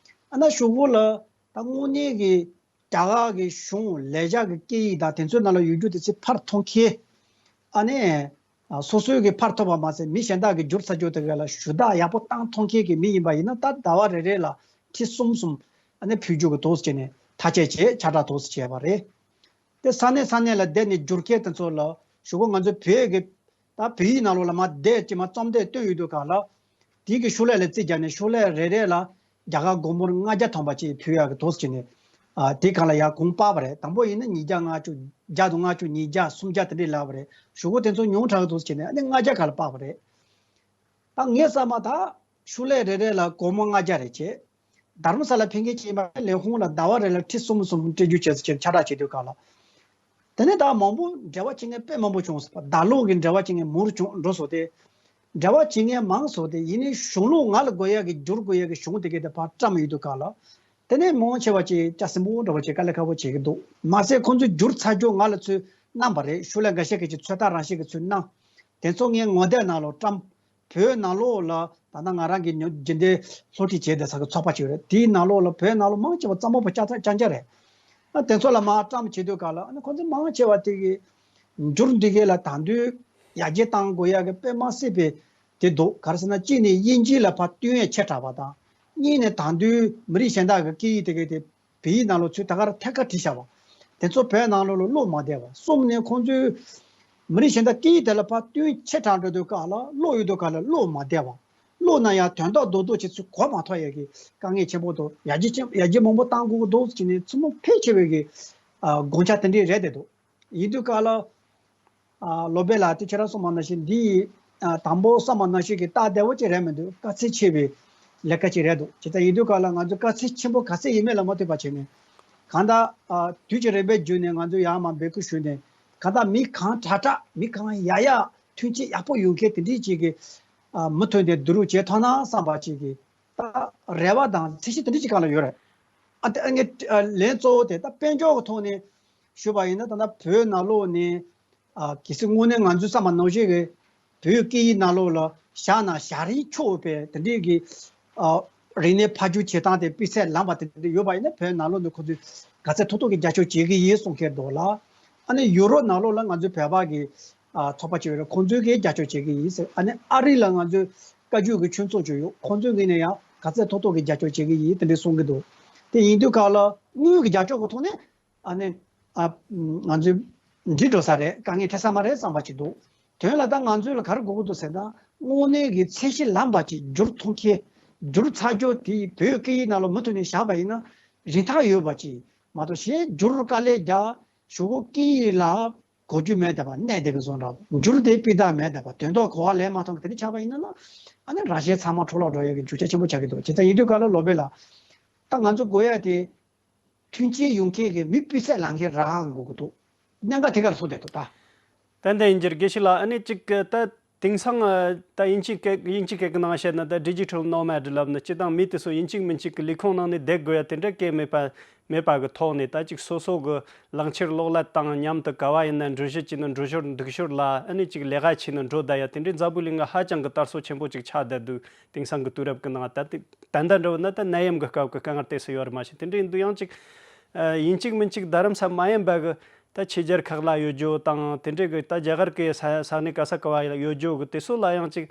ཨ་ན་ཤོག་གུ་ལ་ད་དངོས་གནས་ཀྱི་ རྒྱ་གར་གྱི་གཞུང་ལེགས་སྦྱར་གྱི་སྐད་ཡིག་དང་དེ་ཚོའི་ནང་ལ་ཡོད་རྒྱུ་དེ་ཚོ་ཕར་མཐོང་མཁན། ཨ་ནི། ཨ། སོ་སོའི་གི་ཕར་ཐོབ་པ་མ་ཟད་མི་གཞན་དག་གི་བསྒྱུར་ཚར་རྒྱུ་དེ་ག་ལ་ཞུ་དག་ཡག་པོ་བཏང་མཐོང་མཁན་གྱི་མི་ཡིན་པ་ཡིན་ན། ད་ཟླ་བ་རེ་རེ་ལ་ཁྲི་གསུམ་གསུམ་ཨ་ནི་ཕུལ་རྒྱུ་གི་འདུག་ཟེར་ནས་ཐག་བཅད་བྱས། ཁྱབ་བསྒྲགས་འདུག་ཟེར་བྱས་པ་རེད། དེ་ས་གནས་ས་གནས་ལ་བསྡད་ནས་བསྒྱུར་མཁན་དེ་ཚོ་ལ་ཞུ་གོ། ང་ཚོའི་བོད་ཀྱི་ད་བོད་ཡིག་ནང་ལོགས་ལ་མར་འདེད་ཅིག་མར་རྩོམ་འདེད་བཏོན་ཡོད་དུས་ག་ལ། དེའི་གི་ཤོག་ལྷེ་ལ་རྩིས་བརྒྱབ་ནས་ཤོག་ལྷེ་རེ་རེ་ལ་རྒྱ་གར་སྒོར་མོ་ལྔ་བརྒྱ་ཐམ་པ་ཅིག་ཕུལ་ཡག་གི་འདུག་ཟེར་ནས། ཨ། དེ་གང་ལ་ཡར་གོང་སྤར་བ་རེད། དང་པོ་ཡིན་ན་ཉིས་བརྒྱ་ལྔ་བཅུ། བརྒྱ་དང་ལྔ་བཅུ། ཉིས་བརྒྱ། སུམ་བརྒྱ་དེ་འདྲས་ལབ་པ་རེད། ཞུ་གོ་དེ་ཚོ་ཉུང་དྲགས་འདུག་ཟེར་ནས་ཨ་ནི་ལྔ་བརྒྱ་ག་ལ་སྤར་བ་རེད། ད་ངས་བསམ་པ་ད་ཤོག་ལྷེ་རེ་རེ་ལ་སྒོར་མོ་ལྔ་བརྒྱ་རེ་བྱས། རྡ་རམ་ས་ལ་ཕེབས་མཁན་ཅིག་ཡིན་པ་ལས་ཁུངས་ལ་ཟླ་བ་རེ་ལ་ཁྲི་གསུམ་གསུམ་སྤྲད་རྒྱུ་བྱས་ཟེར་ཁྱབ་བསྒྲགས་བྱེད་དུས་ག་ལ། དེ་ནས་ད་མང་པོ་འབྲེལ་བ་བྱེད་མཁན་དཔེ་མང་པོ་བྱུང་སོང་། ཟླ་ལུག་གི་འབྲེལ་བ་བྱེད་མཁན་མང་རུ་བྱུང་འགྲོ་སོང་སྟེ། འབྲེལ་བ་བྱེད་མཁན་མང་སོང་སྟེ། ཡིན་ནའི་གཞུང་ལུགས་ང་ལ་དགོས་ཡག་གི་བསྒྱུར་དགོས་ཡག་གི་གཞུང་དེ་གའི་དེ་ཕར་བཀྲམ་ཡོད་དུས་ག་ལ། དེ་ནས་མང་ཆེ་བ་ཅིག་སྐྱ་སེར་པོ་འདྲ་བོ་ཅིག་དཀའ་ལས་ཁག་པོ་བྱེད་ཀྱི་འདུག་མ་ཟད་ཁོང་ཚོས་བསྒྱུར་ཚར་རྒྱུ་ང་ལ་ཚུར་གནང་བ་རེད། ཤོག་ལྷེ་འགའ་ཤས་ཀྱིས་ཅིག་ཚོད་ལྟ་རང་བཞིན་གྱི་ཚུར་གནང་། དེ་ཚོ་ངའི་ངོ་དེབ་ནང་ལོགས་བཀྲམ། བོད་ནང་ལོགས་ལ་ད་ལྟ་ང་རང་གི་ཉོ་རྒྱུན་ལྡན་སློབ་ཁྲིད་བྱས་བསྡད་ས་གི་ཚོགས་པ་ཅིག་ཡོད་རེད། དེའི་ནང་ལོགས་ལ་བོད་ནང་ལོགས་མང་ཆེ་བ་རྩ་མང་པོ་ལྕགས་རྩ་རྐྱང་རྐྱང་རེད། ཨ། དེ་ཚོ་ལ་མར་བཀྲམ་བྱེད་དུས་ག་ལ། ཨ་ནི་ཁོང་ཚོ་མང་ཆེ་བ་དེ་གི་འགྱུར་འདི་གའི་ལ་ད་དུང་ཡར་རྒྱས་གཏང་དགོས་ཡག་གི་དཔེ་མ་སྲིད་པའི་དེ་འདུག་ག་རེ་ཟེར་ན། གཅིག་ནས་དབྱིན་ཇི་ལ་ཕར་བསྟུན་ཡས་ཆེ་དྲགས་པ་དང་། གཉིས་ནས་ད་དུང་མི་རིགས་གཞན་དག་གི་སྐད་ཡིག་དེ་གའི་དེ་བོད་ཡིག་ནང་ལོགས་ཚུར་ད་ག་རང་ཐད་ཀར་བྲིས་བཞག་པ། དེ་ཚོ་བོད་ནང་ལོགས་ལ་ཀློག་མ་བདེ་བ། གསུམ་ནས་ཁོང་ཚོས་མི་རིགས་གཞན་དག་སྐད་ཡིག་དེ་ལ་ཕར་བསྟུན་ཆེ་དྲགས་འགྲོ་དུས་ག་ལ་ཀློག་ཡོང་དུས་ག་ལ་ཀློག་མ་བདེ་བ། ཀློག་ན་ཡང་དོན་དག་རྡོག་རྡོག་ཅིག་ཚུར་གོ་མ་ཐུབ་ཡག་གི་དཀའ་ངལ་ཆེན་པོ་འདུག་ཡར་རྒྱས་ཆེན། ཡར་རྒྱས་མང་པོ་གཏང་དགོས་ཀྱི་འདུག་ཟེར་ནས་ཚུར་མ་ཕལ་ཆེ་བའི་གི། ཨ། དགོངས་འཆར་དེ་འདྲས་རེད་བསྡད་འདུག་ཡིན་དུས་ག་ལ། ཨ། བློ་བྷེ་ལགས་དེ་ཁྱེད་རང་གསུངས་པ་ནང་བཞིན་འདི། ཨ། དང་པོ་བསམ་པ་ནང་བཞིན་གྱི་སྟབས་བདེ་བོ་ཅིག་རེད་མི་འདུག་དཀའ་ཚེགས་ཆེ་བའི་ལས་ཀ་ཅིག་རེད་འདུག་བྱས་ཙང་ཡིན་དུས་ག་ལ་ང་ཚོས་དཀའ་ཚེགས་ཆེན་པོ་ག་ཚད་ཡིན་མིན་ལ་མ་ལྟོས་པ་བྱས་ནས། གང་ལྟར། ཨ། དུས་ཀྱི་རིམ་པའི་བརྒྱུད་ནས་ང་ཚོས་ཡར་མར་འབོད་སྐུལ་ཞུས་ནས། གང་ལྟར་མི་གང་དྲག་དྲག་མི་གང་ཡག་ཡག་མཐུན་རྐྱེན་ཡག་པོ་ཡོད་མཁན་དེ་འདྲས་ཅིག་གི། ཨ། མུ་མཐུད་དེ་བསྡུ་རུབ་བྱེད་ཐུབ་ན་བསམ་པ་ཅིག་གི། ད་རེ་བ་དང་ཚད་གཞི་དེ་འདྲས་ཅིག་གང་ལ་ཡོད་རེད། ཨ། དེ་ངས། ཨ། ལན་གཙོ་བོ་དེ་ད་དཔལ་འབྱོར་གྱི་ཐོག་ནས་ཞུས་པ་ཡིན་ན། ད་ལྟ་བོད་ནང་ལོགས་ནས། ཨ། གལ་སྲིད་དངོས་གནས་ང་ཚོས་བསམ་པ་ནང་བཞིན་གྱི་བོད་སྐད་ཡིག་ནང་ལོགས་ལ་བཞག་ན་བཞག་རིན་ཆོག་པའི་དེ་འདྲའི་གི། ཨ། རིག་གནས་ཕབ་སྒྱུར་བྱེད་སྟངས་དེ་སྤུས་ཚད་ལངས་པ་དེ་འདྲ་ཡོད་པ་ཡིན་ན། བོད་ནང་ལོགས་ནས་ཁོ་ཚོས་ག་ཚད་ཐུབ་ཐུབ་ཀྱི་རྒྱབ་སྐྱོར་བྱེད་ཀྱི་ཡིན་གསུང་མཁན་འདུག་ལ། ཨ་ནི་ཡུ་རོབ་ནང་ལོགས་ལ་ང་ཚོའི་བོད་པ་གི། ཨ། ཚོགས་པ་ཅིག་ཡོད་རེད། ཁོང་ཚོས་གི་རྒྱབ་སྐྱོར་བྱེད་ཀྱི་ཡིན་ཟེར། ཨ་ནི་ཨ་རི་ལ་ང་ཚོའི་བཀའ་བརྒྱུད་ཀྱི་ཆོས་ཚོགས་ཅིག་ཡོད། ཁོང་ཚོའི་ངོས་ནས་ཡང་ག་ཚད་ཐུབ་ཐུབ་ཀྱི་རྒྱབ་སྐྱོར་བྱེད་ཀྱི་ཡིན་དེ་འདྲ་གསུང་གི་འདུག་དེ་ཡིན་དུས་ག་ལ་དངུལ་གྱི་རྒྱབ་སྐྱོར་གྱི་ཐོག་ནས། ཨ་ནི། ཨ། ང་ཚོས་འགྲིག་འགྲོ་ས་རེད། དཀའ་ངལ་འཕྲད་ས་མ་རེད་བསམ་པ་ཅིག་འདུག་དོན་ལ་ད་ང་ཚོ་ལ་ག་རེ་དགོས་ཀྱི་འདུག་ཟེར་ན། དངོས་གནས་ཀྱི་ཚད་གཞི་ལངས་པ་ཅིག་བསྒྱུར་ཐུབ་མཁན། བསྒྱུར་ཚར་རྒྱུ་དེ་བོད་སྐད་ཡིག་ནང་ལ་མུ་མཐུད་ནས་བཞག་པ་ཡིན་ན་རིན་ཐང་ཡོད་པ་ཅིག་མ་གཏོགས། གཞན་བསྒྱུར་དཀའ་ལས་རྒྱག་ཞུ་གོ་སྐད་ཡིག་ལ་གོ་རྒྱུ་མེད་བསྡད་པ། གནས་བསྡད་པའི་བཟོ་འདྲ། བསྒྱུར་དེ་སྤུས་དག་མེད་བསྡད་པ། དོན་ཐོག་གོ་བ་ལེན་མ་ཐུབ་མཁན་དེ་འདྲ་ཆགས་པ་ཡིན་ན་ན། ཨ་ནི་རང་གཞན་ཚང་མ་འཕྲོ་བརླག་འགྲོ་ཡག་གི་རྒྱུ་ཆ་ཆེན་པོ་ཆགས་ཀྱི་འདུག་བྱས་ཙང་ཡིན་དུས་ག་ལ་བློ་བྷེ་ལགས། ད་ང་ཚོ་དགོས་ཡག་དེ། མཐུན་རྐྱེན་ཡོད་མཁན་གྱི་མི་སྤུས་ཚད་ལངས་མཁན་རང་དགོས་ཀྱི་འདུག་གནད་འགག་དེ་གར་ལྷུང་བསྡད་འདུག་ད། ཏན་ཏན་ཡིན་རྒྱུར། དགེ་བཤེས་ལགས། ཨ་ནི་གཅིག་གི་ད་དེང་སང་། ཨ། ད་དབྱིན་ཇིའི་སྐད། དབྱིན་ཇིའི་སྐད་ཀྱི་ནང་བཤད་ན་ད་ཌི་ཇི་ཊལ་ནོ་མེཌ་ལབ་ནི། སྤྱིར་བཏང་མི་དེ་ཚོ་ཡིན་གཅིག་མིན་གཅིག་གི་ལས་ཁུངས་ནང་ནས་བསྡད་དགོས་ཡ་དེ་འདྲ་གང་མེད་པ། མེད་པ་གི་ཐོག་ནས། ད་ཅིག་སོ་སོ་གི་ལག་འཁྱེར་གློག་ཀླད་དང་མཉམ་དུ་ག་བ་ཡིན་ན་འགྲུལ་བཞུད་བྱས་ནས་འགྲོ་ཞོར་འདུག་ཞོར་ལ། ཨ་ནི་ཅིག་ལས་ཀ་བྱས་ནས་འགྲོ་བསྡད་ཡ་དེ་འདྲའི་འཛམ་བུ་གླིང་གི་ཧ་ཅང་གི་དར་སྲོལ་ཆེན་པོ་ཅིག་ཆགས་བསྡད་འདུག་དེང་སང་གི་དུས་རབས་ཀྱི་ནང་། ད་དེ་ད་ལྟ་འདྲ་བོ་ན་ད་ནད་ཡམས་ཀྱི་སྐབས་ཀྱི་དཀའ་ངལ་དེ་ཚོ་ཡོད་རེད་མ་གཞི། དེ་འདྲ་ཡིན་དུས་ཡང་ཅིག་ཨ། ཡིན་གཅིག་མིན་གཅིག་རྡ་རམ་ས་མ་ཡིན་པ་གི་ད་ཕྱི་རྒྱལ་ཁག་ལ་ཡོད་རྒྱུ་དང་། དེ་འདྲའི་གི་ད་རྒྱ་གར་གི་ས་ས་གནས་ག་ས་ག་བ་ཡོད་རྒྱུ་གི་དེ་ཚོ་ལ་ཡང་ཅིག་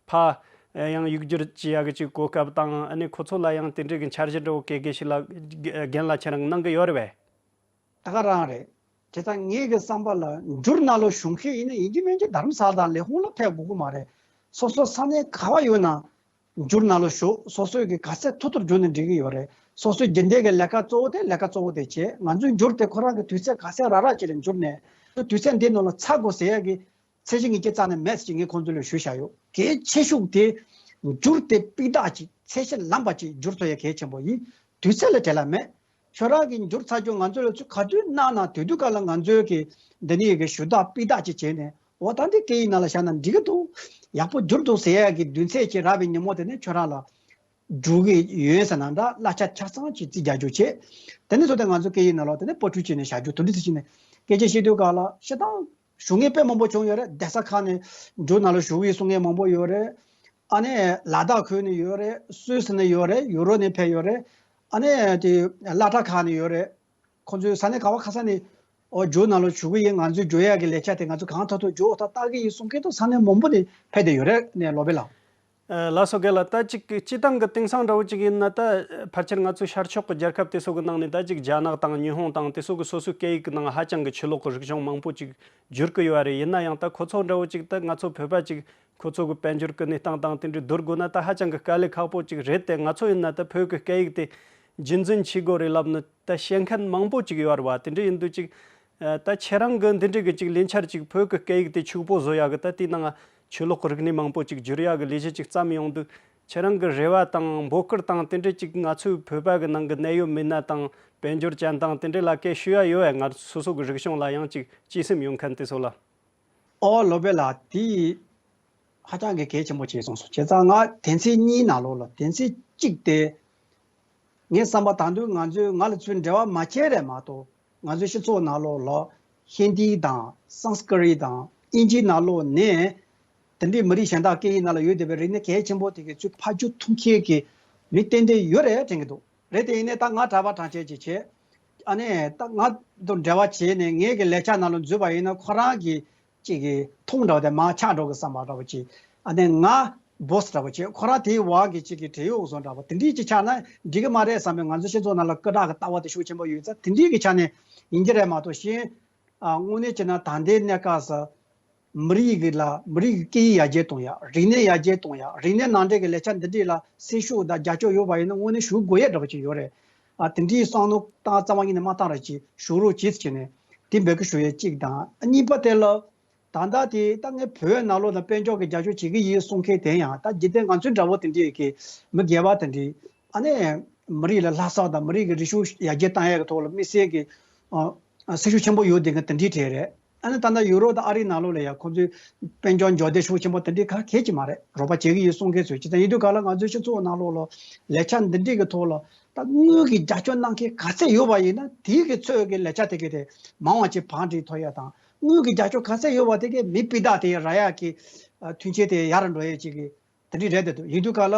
ཕར་ཡང་ཡིག་སྒྱུར་བྱེད་ཡག་གི་ཅིག་གོ་སྐབས་དང་། ཨ་ནི་ཁོ་ཚོ་ལ་ཡང་དེ་འདྲའི་གི་འཆར་གཞི་འདྲ་བོ་གེ་གེ་ཞིག་ལ་རྒན་ལགས་ཁྱེད་རང་གནང་གི་ཡོད་རེད་པས། ད་ག་རང་རེད། དེ་ལྟར་ངེད་ཀྱི་བསམ་པ་ལ་འགྱུར་ནང་ལོགས་ཞུགས་མཁན་ཡིན་ན་ཡིན་གཅིག་མིན་གཅིག་རྡ་རམ་ས་ལ་དང་ལས་ཁུངས་ལ་ཕེབས་དགོས་ཀྱི་མ་རེད། སོ་སོ་ས་གནས་ག་བ་ཡོད་ན། འགྱུར་ནང་ལོགས་ཞུགས། སོ་སོས་ཀྱི་ག་ཚད་ཐུབ་ཐུབ་འགྱུར་ནས་འགྲིག་གི་ཡོད་རེད། སོ་སོའི་རྒྱུན་ལྡན་གྱི་ལས་ཀ་གཙོ་བོ་དེ་ལས་ཀ་གཙོ་བོ་དེ་བྱེད། ང་ཚོའི་འགྱུར་དེ་ཁོ་རང་གི་དུས་ཚོད་ག་ཚད་རག་རག་ཅིག་ལ་འགྱུར་ནས། དུས་ཚོད་འདི་ནང་ལ་ཚར་དགོས་ཟེར་ཡག་གི་ཚད་གཞི་ངེད་ཀྱི་རྩ་ནས་མེད་ཟེར་ངས་ཁོང་ཚོ་ལ་ཞུས་བཞག་ཡོད། གལ་ཆེ་ཤོས་དེ་འགྱུར་དེ་སྤུས་དག་ཅིག་ཚད་གཞི་ལངས་པ་ཅིག་འགྱུར་ཐུབ་ཡག་གལ་ཆེན་པོ་ཡིན། དུས་ཚོད་ལ་བྲེལ་བ་མེད། ཁྱོད་རང་གིས་འགྱུར་ཚར་རྒྱུ་ང་ཚོ་ལ་ཚུར་ག་དུས་གནང་ན་དེ་དུས་ག་ལ་ང་ཚོའི་གི་འདི་ནས་གི་ཞུ་དག་སྤུས་དག་ཅིག་བྱས་ནས། འོ་ད་འདི་སྐད་ཡིག་ནང་ལ་བཞག་ན་འགྲིག་གི་འདུག་ཡག་པོ་འགྱུར་འདུག་ཟེར་ཡག་གི་འདུན་ཚད་ཅིག་རག་པའི་ཉིན་མོ་དེ་ནས་ཁྱོད་རང་ལ་འགྲུབ་གི་ཡོད་ཟེར་ན་འདྲ། གླ་ཆ་ཆ་ཚང་ཅིག་རྩིས་རྒྱག་རྒྱུ་བྱས། དེ་ནས་ཚུར་དེ་ང་ཚོ་སྐད་ཡིག་ནང་ལོགས་དེ་ནས་པར་སྐྲུན་བྱས་ནས་བཞག་རྒྱུ། དེ་འདྲ་ཅིག་བྱས་ནས་སྐད་ཆ་བཤད་དུས་ག་ལ་སྤྱིར་བཏང་ཞུ་མཁན་དཔེ་མང་པོ་བྱུང་ཡོད་རེད། གདན་ས་ཁག་ནས་འགྱུར་ནང་ལ་ཞུགས་ཡིན་གསུང་མཁན་མང་པོ་ཡོད་རེད། ཨ་ནི་ལ་དྭགས་ཁུལ་ནས་ཡོད་རེད། སུད་སི་ནས་ཡོད་རེད། ཡུ་རོབ་ནས་ཕེབས་ཡོད་རེད། ཨ་ནི་དེ་སློབ་གྲྭ་ཁག་ནས་ཡོད་རེད། ཁོང་ཚོས་ས་གནས་ག་བ་ག་ས་ནས་ཨོ་བསྒྱུར་ནང་ལོགས་ཞུགས་ཀྱི་ཡིན། ང་ཚོས་བསྒྱུར་ཡག་གི་ལས་འཆར་དེ་ང་ཚོ་གང་ཐུབ་ཐུབ་བསྒྱུར་ཨོ་ད་ལྟ་གི་ཡིན་གསུང་མཁན་དུ་ས་གནས་མང་པོ་ནས་ཕེབས་བསྡད་ཡོད་རེད་ནས་ལོ་པེ་ལགས། ལགས་སོ་རྒན་ལགས། ད་ཅིག་སྤྱི་བཏང་གི་དེང་སང་འདྲ་བོ་ཅིག་ཡིན་ན། ད་ཕལ་ཆེར་ང་ཚོའི་ཤར་ཕྱོགས་ཀྱི་རྒྱལ་ཁབ་དེ་ཚོ་གི་ནང་ནས་ད་ཅིག་རྒྱ་ནག་དང་ཉི་ཧོང་དང་དེ་ཚོ་གི་སོ་སོའི་སྐད་ཡིག་གི་ནང་ཧ་ཅང་གི་ཆོས་ལོག་གི་རིག་གཞུང་མང་པོ་ཅིག་བསྒྱུར་གི་ཡོད་རེད། ཡིན་ན་ཡང་ད་ཁོ་ཚོ་འདྲ་བོ་ཅིག་ད་ང་ཚོ་བོད་པ་ཅིག་ཁོ་ཚོ་གི་དཔལ་འབྱོར་གི་གནས་སྟངས་དང་དེ་འདྲའི་བསྡུར་དགོས་ན་ད་ཧ་ཅང་གི་དཀའ་ལས་ཁག་པོ་ཅིག་རེད་དེ། ང་ཚོ་ཡིན་ན་ད་བོད་ཀྱི་སྐད་ཡིག་དེ་རྒྱུན་འཛིན་བྱེད་དགོས་རེད་ལབ་ནི་ད་བཤད་མཁན་མང་པོ་ཅིག་ཡོད་རེད་བ། དེ་འདྲ་ཡིན་དུས་ཅིག་ད་ཁྱེད་རང་གི་འདི་འདྲའི་གི་ཅིག་ལས་འཆར་ཅིག་བོད་ཀྱི་སྐད་ཡིག་དེ་ཕྱུག་པོ་བཟོ་ཡག་གི་ད་དེའི་ནང་ཆོས་ལོག་གི་རིག་གནས་མང་པོ་ཅིག་བསྒྱུར་ཡག་གི་ལས་གཞི་ཅིག་བརྩམས་ཡོང་དུས། ཁྱེད་རང་གི་རེ་བ་དང་འབོད་སྐུལ་དང་དེ་འདྲ་ཅིག་ང་ཚོའི་བོད་པ་གི་ནང་གི་གནད་ཡོད་མི་སྣ་དང་དཔལ་འབྱོར་ཅན་དང་དེ་འདྲ་ལ་སྐད་ཞུ་ཡ་ཡོད་ཨེ། ང་སོ་སོ་གི་རིག་གཞུང་ལ་ཡང་ཅིག་གཅེས་སེམས་ཡོད་མཁན་དེ་ཚོ་ལ། ཨོ་ལོ་པེ་ལགས། དེ་ཧ་ཅང་གི་གལ་ཆེན་པོ་བྱས་སོང་སོང་། བྱས་ཙང་ང་དོན་ཚན་གཉིས་ནང་ལོགས་ལ་དོན་ཚན་གཅིག་དེ། ངའི་བསམ་པ་དང་དུས་ང་ཚོས་ང་ལ་ཚུར་འབྲེལ་བ་མ་བྱས་རེད་མ་གཏོགས། ང་ཚོའི་སྤྱི་ཚོགས་ནང་ལོགས་ལ་ཧིན་དི་དང་སཾ་སྐྲྀ་ཏ་དང་དབྱིན་ཇིའི་ནང་ལོགས་ནས་དེ་འདྲའི་མི་རིགས་གཞན་དག་སྐད་ཡིག་ནང་ལ་ཡོད་བསྡད་པའི་རིག་གནས་གལ་ཆེན་པོ་དེ་གའི་ཚུར་ཕར་བསྒྱུར་ཐུབ་མཁན་གྱི་མི་ཏན་ཏན་ཡོད་རེད་དྲན་གྱི་འདུག་རེད་དེ་ཡིན་ནའི་ད་ང་གྲྭ་པ་གྲངས་ཅན་ཅིག་བྱས། ཨ་ནི་ད་ང་དང་འབྲེལ་བ་བྱས་ནས་ངའི་གི་ལས་འཆར་ནང་ལ་འཛུལ་བ་ཡིན་ན་ཁོ་རང་གི་ཅིག་གི་མཐོང་འདྲ་བ་དེ་མར་ཆག་འགྲོ་གི་བསམ་པ་འདྲ་བ་ཅིག་ཨ་ནི་ང་བོ་སི་འདྲ་བ་ཅིག་ཁོ་རང་དེའི་འོག་གི་ཅིག་གི་བྲན་གཡོག་བཟོ་འདྲ་བ་དེ་འདྲའི་ཅིག་ཆགས་ན་འགྲིག་གི་མ་རེད་བསམ་པའི་ང་ཚོ་སྤྱི་ཚོགས་ནང་ལ་སྐད་གྲགས་ཀྱི་ལྟ་བ་དེ་ཤུགས་ཆེན་པོ་ཡོད་ཙང་དེ་འདྲའི་གི་ཆ་ནས་ཡིན་གྱི་རེད་མ་གཏོགས་གཞན། ཨ་དངོས་གནས་བྱས་ན་ད་ལྟའི་གནས་སྐབས་སུ་མི་རིགས་ཀྱི་ལ་མི་རིགས་ཀྱི་སྐད་ཡིག་ཡར་རྒྱས་གཏོང་ཡ། རིག་གནས་ཡར་རྒྱས་གཏོང་ཡ། རིག་གནས་ནང་འདྲེན་གྱི་ལས་འཆར་འདི་འདྲས་ལ་སེམས་ཤུགས་དང་རྒྱབ་སྐྱོར་ཡོད་པ་ཡིན་ན་དངོས་གནས་ཞུ་དགོས་ཡ་འདྲ་པོ་ཅིག་ཡོད་རེད། ཨ་དེ་འདྲའི་བསམ་བློ་བཏང་རྩ་བ་ཉིད་ནས་མ་བཏང་ར་ཅིག་ཞུ་རོགས་གྱིས་ཟེར་ནས་དེ་འབོད་སྐུལ་ཞུ་ཡས་གཅིག་དང་། ཨ་གཉིས་པ་དེ་ལ་ད་ལྟ་དེ་ད་ངས་བོད་ནང་ལོགས་ལ་དཔལ་འབྱོར་གྱི་རྒྱབ་སྐྱོར་བྱེད་ཀྱི་ཡིན་གསུང་མཁན་དེ་ཡང་ད་འཇིག་རྟེན་ང་ཚོའི་འདྲ་བོ་དེ་འདྲའི་གི་མི་སྒེར་བ་དེ་འདྲའི་ཨ་ནི་མི་རིགས་ལ་ལྷག་བསམ་དང་མི་རིགས་ཀྱི་རིག་གཞུང་ཡར་རྒྱས་བཏང་ཡས་ཀྱི་ཐོག་ལ་དམིགས་བསལ་གྱི་ཨ་སེམས་ཤུགས་ཆེན་པོ་ཡོད་དེ་གི་དེ་འདྲའི་གྲས་རེད། ཨ་ནི་ད་ལྟ་ཡུ་རོབ་དང་ཨ་རིའི་ནང་ལོགས་ལ་ཡང་ཁོང་ཚོའི་དཔལ་འབྱོར་འབྱོར་ལྡན་ཤུགས་ཆེན་པོ་དེ་འདྲའི་ག་གལ་གྱི་མ་རེད། རོགས་པ་བྱེད་ཀྱི་ཡོད་གསུང་མཁན་ཚོས་ཅི་ཙམ་ཡིན་དུས་ག་ལ་ང་ཚོའི་སྤྱི་ཚོགས་ནང་ལོགས་ལ་ལས་འཆར་འདི་འདྲའི་གི་ཐོག་ལ་ད་དངུལ་གྱི་རྒྱབ་སྐྱོར་གནང་མཁན་ག་ཚད་ཡོད་པ་ཡིན་ན་དེའི་གི་ཚོད་ཀྱི་ལས་འཆར་དེ་གི་དེ་མང་བ་ཅིག་བང་སྒྲིག་ཐོབ་ཡ་དང་། དངུལ་གྱི་རྒྱབ་སྐྱོར་ག་ཚད་ཡོད་པ་དེ་གི་མི་སྤུས་དག་དེ་རག་ཡ་གི་ཨ་མཐུན་རྐྱེན་དེ་ཡར་འགྲོ་ཡ་ཅིག་གི་དེ་འདྲའི་རེད་དེ་འདུག་ཡིན་དུས་ག་ལ།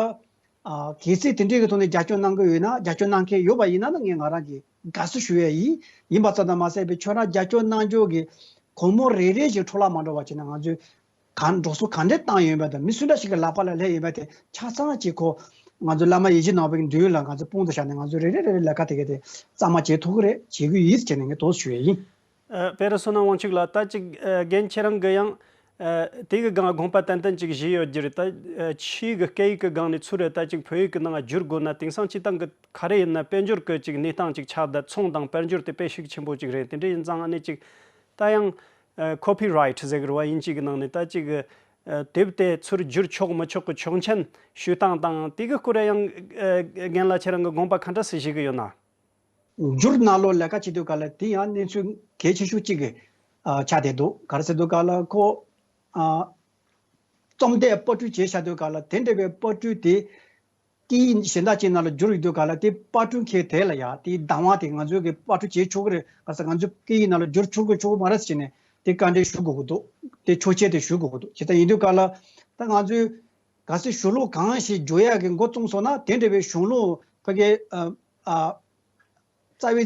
ཨ་གལ་སྲིད་དེ་འདྲའི་གི་ཐོག་ནས་རྒྱབ་སྐྱོར་གནང་གི་ཡོད་ན། རྒྱབ་སྐྱོར་གནང་མཁན་ཡོད་པ་ཡིན་ན་ནི་ངས་ང་རང་གི་དགའ་བསུ་ཞུ་ཡས་ཡིན། ཡིན་པ་ཙམ་དུ་མ་ཟད་པའི་ཁྱོད་རང་རྒྱབ་སྐྱོར་གནང་རྒྱུ་གི་སྒོར་མོ་རེ་རེ་བཞིན་འཕྲོ་བརླག་མ་འགྲོ་བ་བྱས་ན་ང་ཚོས་གང་འགྲོ་སོང་གང་འདྲས་བཏང་ཡོད་པ་དང་མི་སུ་འདྲ་ཞིག་གི་ལག་པ་ལ་སླེབས་ཡོད་པ་དེ་ཆ་ཚང་གཅིག་ཁོ་ང་ཚོ་བླ་མ་ཡིད་བཞིན་ནོར་བུའི་མདུན་ལ་ང་ཚོ་དཔུང་དུ་བཞག་ནས་ང་ཚོ་རེ་རེ་རེ་རེ་ལས་ཀ་དེ་ག་དེ་གཙང་མ་བྱེད་ཐུབ་ཀྱི་རེད། བྱེད་ཀྱི་ཡིན་ཟེར་ནས་ངས་དོགས་ཞུ་ཡས་ཡིན། ཨ་དཔེར་བསོད་ནམས་དབང་ཕྱུག་ལགས། ད་ཅིག་ཨ་རྒན་ཁྱེད་རང་གི་ཡང་ཨ་དེ་གི་སྒང་དགོངས་པ་ཏན་ཏན་ཅིག་བཞེས་ཡོད་རྒྱུ་རེད། ད་ཨ་ཕྱིའི་གི་སྐད་ཡིག་གི་སྒང་ནས་ཚུར་ད་ཅིག་བོད་ཡིག་གི་ནང་བསྒྱུར་དགོས་ན་དེང་སང་སྤྱིར་བཏང་གི་ག་རེ་ཡིན་ན་དཔལ་འབྱོར་གི་ཅིག་གནས་སྟངས་ཅིག་ཆགས། ད་ཚོང་དང་དཔལ་འབྱོར་དེ་དཔེ་ཤུགས་ཆེན་པོ་ཅིག་རེད། དེ་འདྲ་ཡིན་ཙང་ཨ་ནི་ཅིག་ད་ཡང་ཨ་ཁོ་པི་རའེ་ཊི་ཟེར་གི་རེད་བ། དབྱིན་ཇི་གི་ནང་ནས་ད་ཅིག་ཨ་དེབ་དེ་ཚུར་བསྒྱུར་ཆོག་མི་ཆོག་གི་ཆོག་མཆན་ཞུ་སྟངས་དང་དེ་གི་སྐོར་ཡང་ཨ་རྒན་ལགས་ཁྱེད་རང་གི་དགོངས་པ་ག་འདྲ་སེ་བཞེས་གི་ཡོད་ན། འགྱུར་ནང་ལོགས་ལས་ཀ་བྱེད་དུས་ག་ལ་དེ་ཡང་གནས་ཚུལ་གལ་ཆེ་ཤོས་གཅིག་གི་ཨ་ཆགས་བསྡད་འདུག་ག་རེ་ཟེར་དུས་ག་ལ་ཁོ་ཨ་རྩོམ་དེབ་པར་སྐྲུན་བྱས་བཞག་དུས་ག་ལ་དེ་འདྲ་བའི་པར་སྐྲུན་དེ་སྐད་ཡིག་གཞན་དག་ཅིག་ནང་ལ་བསྒྱུར་ཡོང་དུས་ག་ལ་དེ་པར་སྐྲུན་མཁན་དེ་ལ་ཡང་དེའི་བདག་དབང་དེ་ང་ཚོའི་གི་པར་སྐྲུན་བྱེད་ཆོག་གི་རེད། ག་ཟེར་ང་ཚོའི་སྐད་ཡིག་ནང་ལ་བསྒྱུར་ཆོག་གི་ཆོག་གི་མ་རེད་ཟེར་ནས་དེ་བཀའ་འདྲི་ཞུ་དགོས་ཀྱི་འདུག་དེ་ཆོག་མཆན་དེ་ཞུ་དགོས་ཀྱི་འདུག་བྱས་ཙང་ཡིན་དུས་ག་ལ་ད་ང་ཚོའི་གལ་སྲིད་གཞུང་ལུགས་གང་ཞིག་བསྒྱུར་ཡག་གི་འགོ་བཙུགས་སོང་ན་དེ་འདྲ་བའི་གཞུང་ལུགས་ཕ་གི་ཨ་ཨ་རྩ་བའི་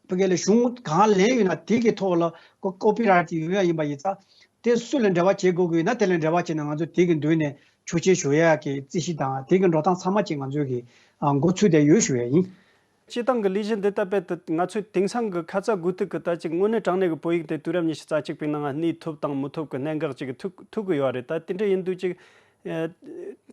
ཕ་གི་ལ་གཞུང་གང་ལེན་ཡོད་ན་དེ་གི་ཐོག་ལ་ཁོ་ཀོ་པི་རའེ་ཊི་ཡོད་ཡ་ཡིན་པ་ཡིན་ཙང་དེ་སུ་ལ་འབྲེལ་བ་བྱེད་དགོས་ཀྱི་ཡོད་ན་དེ་ལ་འབྲེལ་བ་བྱས་ནས་ང་ཚོ་དེ་གི་མདུན་ནས་ཆོག་མཆན་ཞུ་ཡག་གི་རྩིས་གཞི་དང་དེ་གི་འགྲོ་སྟངས་ཚང་མ་ཅིག་ང་ཚོས་གི་ཨ་འགོ་ཚུགས་བསྡད་ཡོད་ཞུ་ཡ་ཡིན། སྤྱིར་བཏང་གི་ལས་གཞི་འདི་ལྟ་བུ་དེ་ང་ཚོས་དེང་སང་གི་ཁ་ཚ་དགོས་གཏུག་གི་ད་ཅིག་དངོས་གནས་དྲང་གནས་ཀྱི་བོད་ཡིག་དེ་དུས་རབས་ཉི་ཤུ་རྩ་གཅིག་པའི་ནང་གནས་ཐུབ་དང་མི་ཐུབ་ཀྱི་གནད་འགག་ཅིག་ཐུག་ཐུག་གི་ཡོད་རེད། ད་དེ་འདྲ་ཡིན་དུས་ཅིག་ཨ་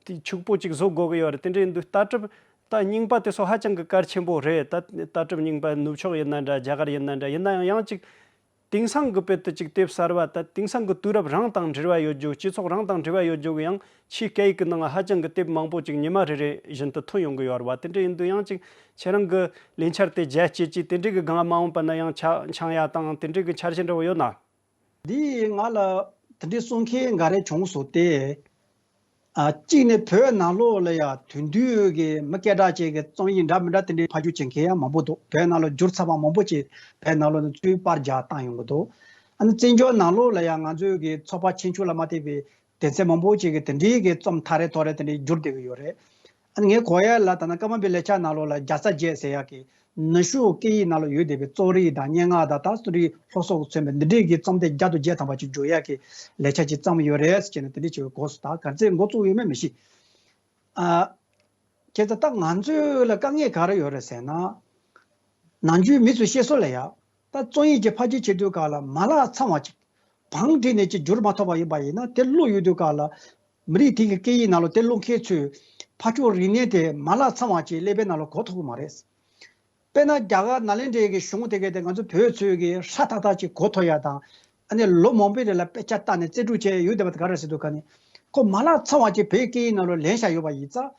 དེ་ཕྱུག་པོ་ཅིག་བཟོ་དགོས་ཀྱི་ཡོད་རེད། དེ་འདྲ་ཡིན་དུས་ལྟ་གྲུབ་ད་རྙིང་པ་དེ་ཚོ་ཧ་ཅང་གི་གལ་ཆེན་པོ་རེད། ད་ལྟ་གྲུབ་རྙིང་པ་ནུབ་ཕྱོགས་ཡིན་ན་འདྲ་རྒྱ་གར་ཡིན་ན་འདྲ་ཡིན་ན་ཡང་ཡང་ཅིག་དེང་སང་གི་དཔེ་དེ་ཅིག་དེབ་གསར་བ་ད་དེང་སང་གི་དུས་རབས་རང་དང་འབྲེལ་བ་ཡོད་རྒྱུ། སྤྱི་ཚོགས་རང་དང་འབྲེལ་བ་ཡོད་རྒྱུ་གི་ཡང་ཕྱིའི་སྐད་ཡིག་གི་ནང་ཧ་ཅང་གི་དེབ་མང་པོ་ཅིག་ཉི་མ་རེ་རེ་བཞིན་དུ་ཐོན་ཡོང་གི་ཡོད་རེད་བ། དེ་འདྲ་ཡིན་དུས་ཡང་ཅིག་ཁྱེད་རང་གི་ལས་འཆར་དེ་རྒྱ་སྐྱེད་ཀྱིས་དེ་འདྲའི་གི་སྒང་མ་འོངས་པ་ན་ཡང་ཆ་འཆང་ཡ་དང་དེ་འདྲའི་གི་འཆར་གཞི་འདྲ་བོ་ཡོད་ན། འདི་ང་ལ་དེ་འདྲའི་གསུང་མཁན་འགའ་རེ་བྱུང་སོང་སྟེ། ཨ་གཅིག་ནས་བོད་ནང་ལོགས་ལ་ཡ་དེང་དུས་ཀྱི་མི་སྐད་གྲགས་ཅན་གྱི་རྩོམ་ཡིག་འདྲ་མི་འདྲ་དེ་འདྲའི་ཕབ་སྒྱུར་བྱེད་མཁན་ཡང་མང་པོ་འདུག་བོད་ནང་ལ་བསྒྱུར་ཚར་བ་མང་པོ་ཅིག་བོད་ནང་ལོགས་ནས་ཚུར་པར་རྒྱག་བཏང་ཡོང་གི་འདུག་ཨ་ནི་བཙན་བྱོལ་ནང་ལོགས་ལ་ཡང་ང་ཚོའི་གི་ཚོགས་པ་ཆེ་ཆུང་ལ་མ་ལྟོས་པའི་སྡེ་ཚན་མང་པོ་ཅིག་གིས་དེ་འདྲའི་གི་རྩོམ་ཐག་རེ་ཐོག་རེ་དེ་འདྲའི་བསྒྱུར་བསྡད་ཀྱི་ཡོད་རེད། ཨ་ནི་ངས་གོ་ཡ་ལ་ད་ནི་ཀརྨ་པའི་ལས་འཆར་ནང་ལོགས་ལ་རྒྱལ་ས་བརྒྱད་ཟེར་ཡག་གི་ ནུབ་ཕྱོགས་སྐད་ཡིག་ནང་ལ་ཡོད་བསྡད་པའི་རྩོམ་རིག་དང་སྙན་ངག་དང་ད་གསོ་རིག་སློབ་གསོ་གི་མཚོན་པའི་འདི་འདྲའི་གི་རྩོམ་སྡེ་བརྒྱ་དང་བརྒྱད་ཐམ་པ་ཅིག་བསྒྱུར་ཡག་གི་ལས་འཆར་ཅིག་བརྩམས་ཡོད་རེད་ཟེར་ནས་དེ་འདྲའི་ཅིག་གོ་སོང་། ད་ག་ཚོད་འགོ་བཙུགས་ཡོད་མེད་མི་ཤེས། ཨ། བྱས་ཙང་ད་ང་ཚོ་ལ་དཀའ་ངལ་ག་རེ་ཡོད་རེད་ཟེར་ན། ནམ་རྒྱུན་མི་ཚོས་བཤད་སྲོལ་ལ་ཡ། ད་རྩོམ་ཡིག་ཅིག་ཕབ་སྒྱུར་བྱེད་དུས་སྐབས་ལ་མ་ལག་ཚང་བ་ཅིག་བང་བསྒྲིགས་ནས་ཅིག་བསྒྱུར་མ་ཐུབ་པ་ཡིན་པ་ཡིན་ན་དེ་ཀློག་ཡོང་དུས་སྐབས་ལ། མི་རིགས་དེ་གི་སྐད་ཡིག་ནང་ལ་དེ་ཀློག་མཁན་ཚོས་ཕར་ཕྱོགས་རིག་གནས་དེ་མ་ལག་ཚང་བ་ཅིག་ཀླད་པའི་ནང་ལ་གོ་ཐུབ་ཀྱི་མ་རེད། དཔེར་ན་རྒྱ་གར་ནཱ་ལེནྡྲའི་གི་གཞུང་དེ་གའི་དེ་ང་ཚོ་བོད་ཚོས་གི་ཧྲ་ཐག་ཐག་ཅིག་གོ་ཐུབ་ཡ་དང་། ཨ་ནི་ལོ་མང་པོའི་རིང་ལ་དཔེ་ཆ་བལྟས་ནས་རྩལ་སྤྲུགས་བྱས་ཡོད་བསྡད་པ་དེ་ག་རེ་ཟེར་དུས་ཀ་ནི། ཁོ་མ་ལག་ཚང་བ་ཅིག་བོད་སྐད་ཡིག་ནང་ལ་ལེན་བཞག་ཡོད་པ་ཡིན་ཙང་།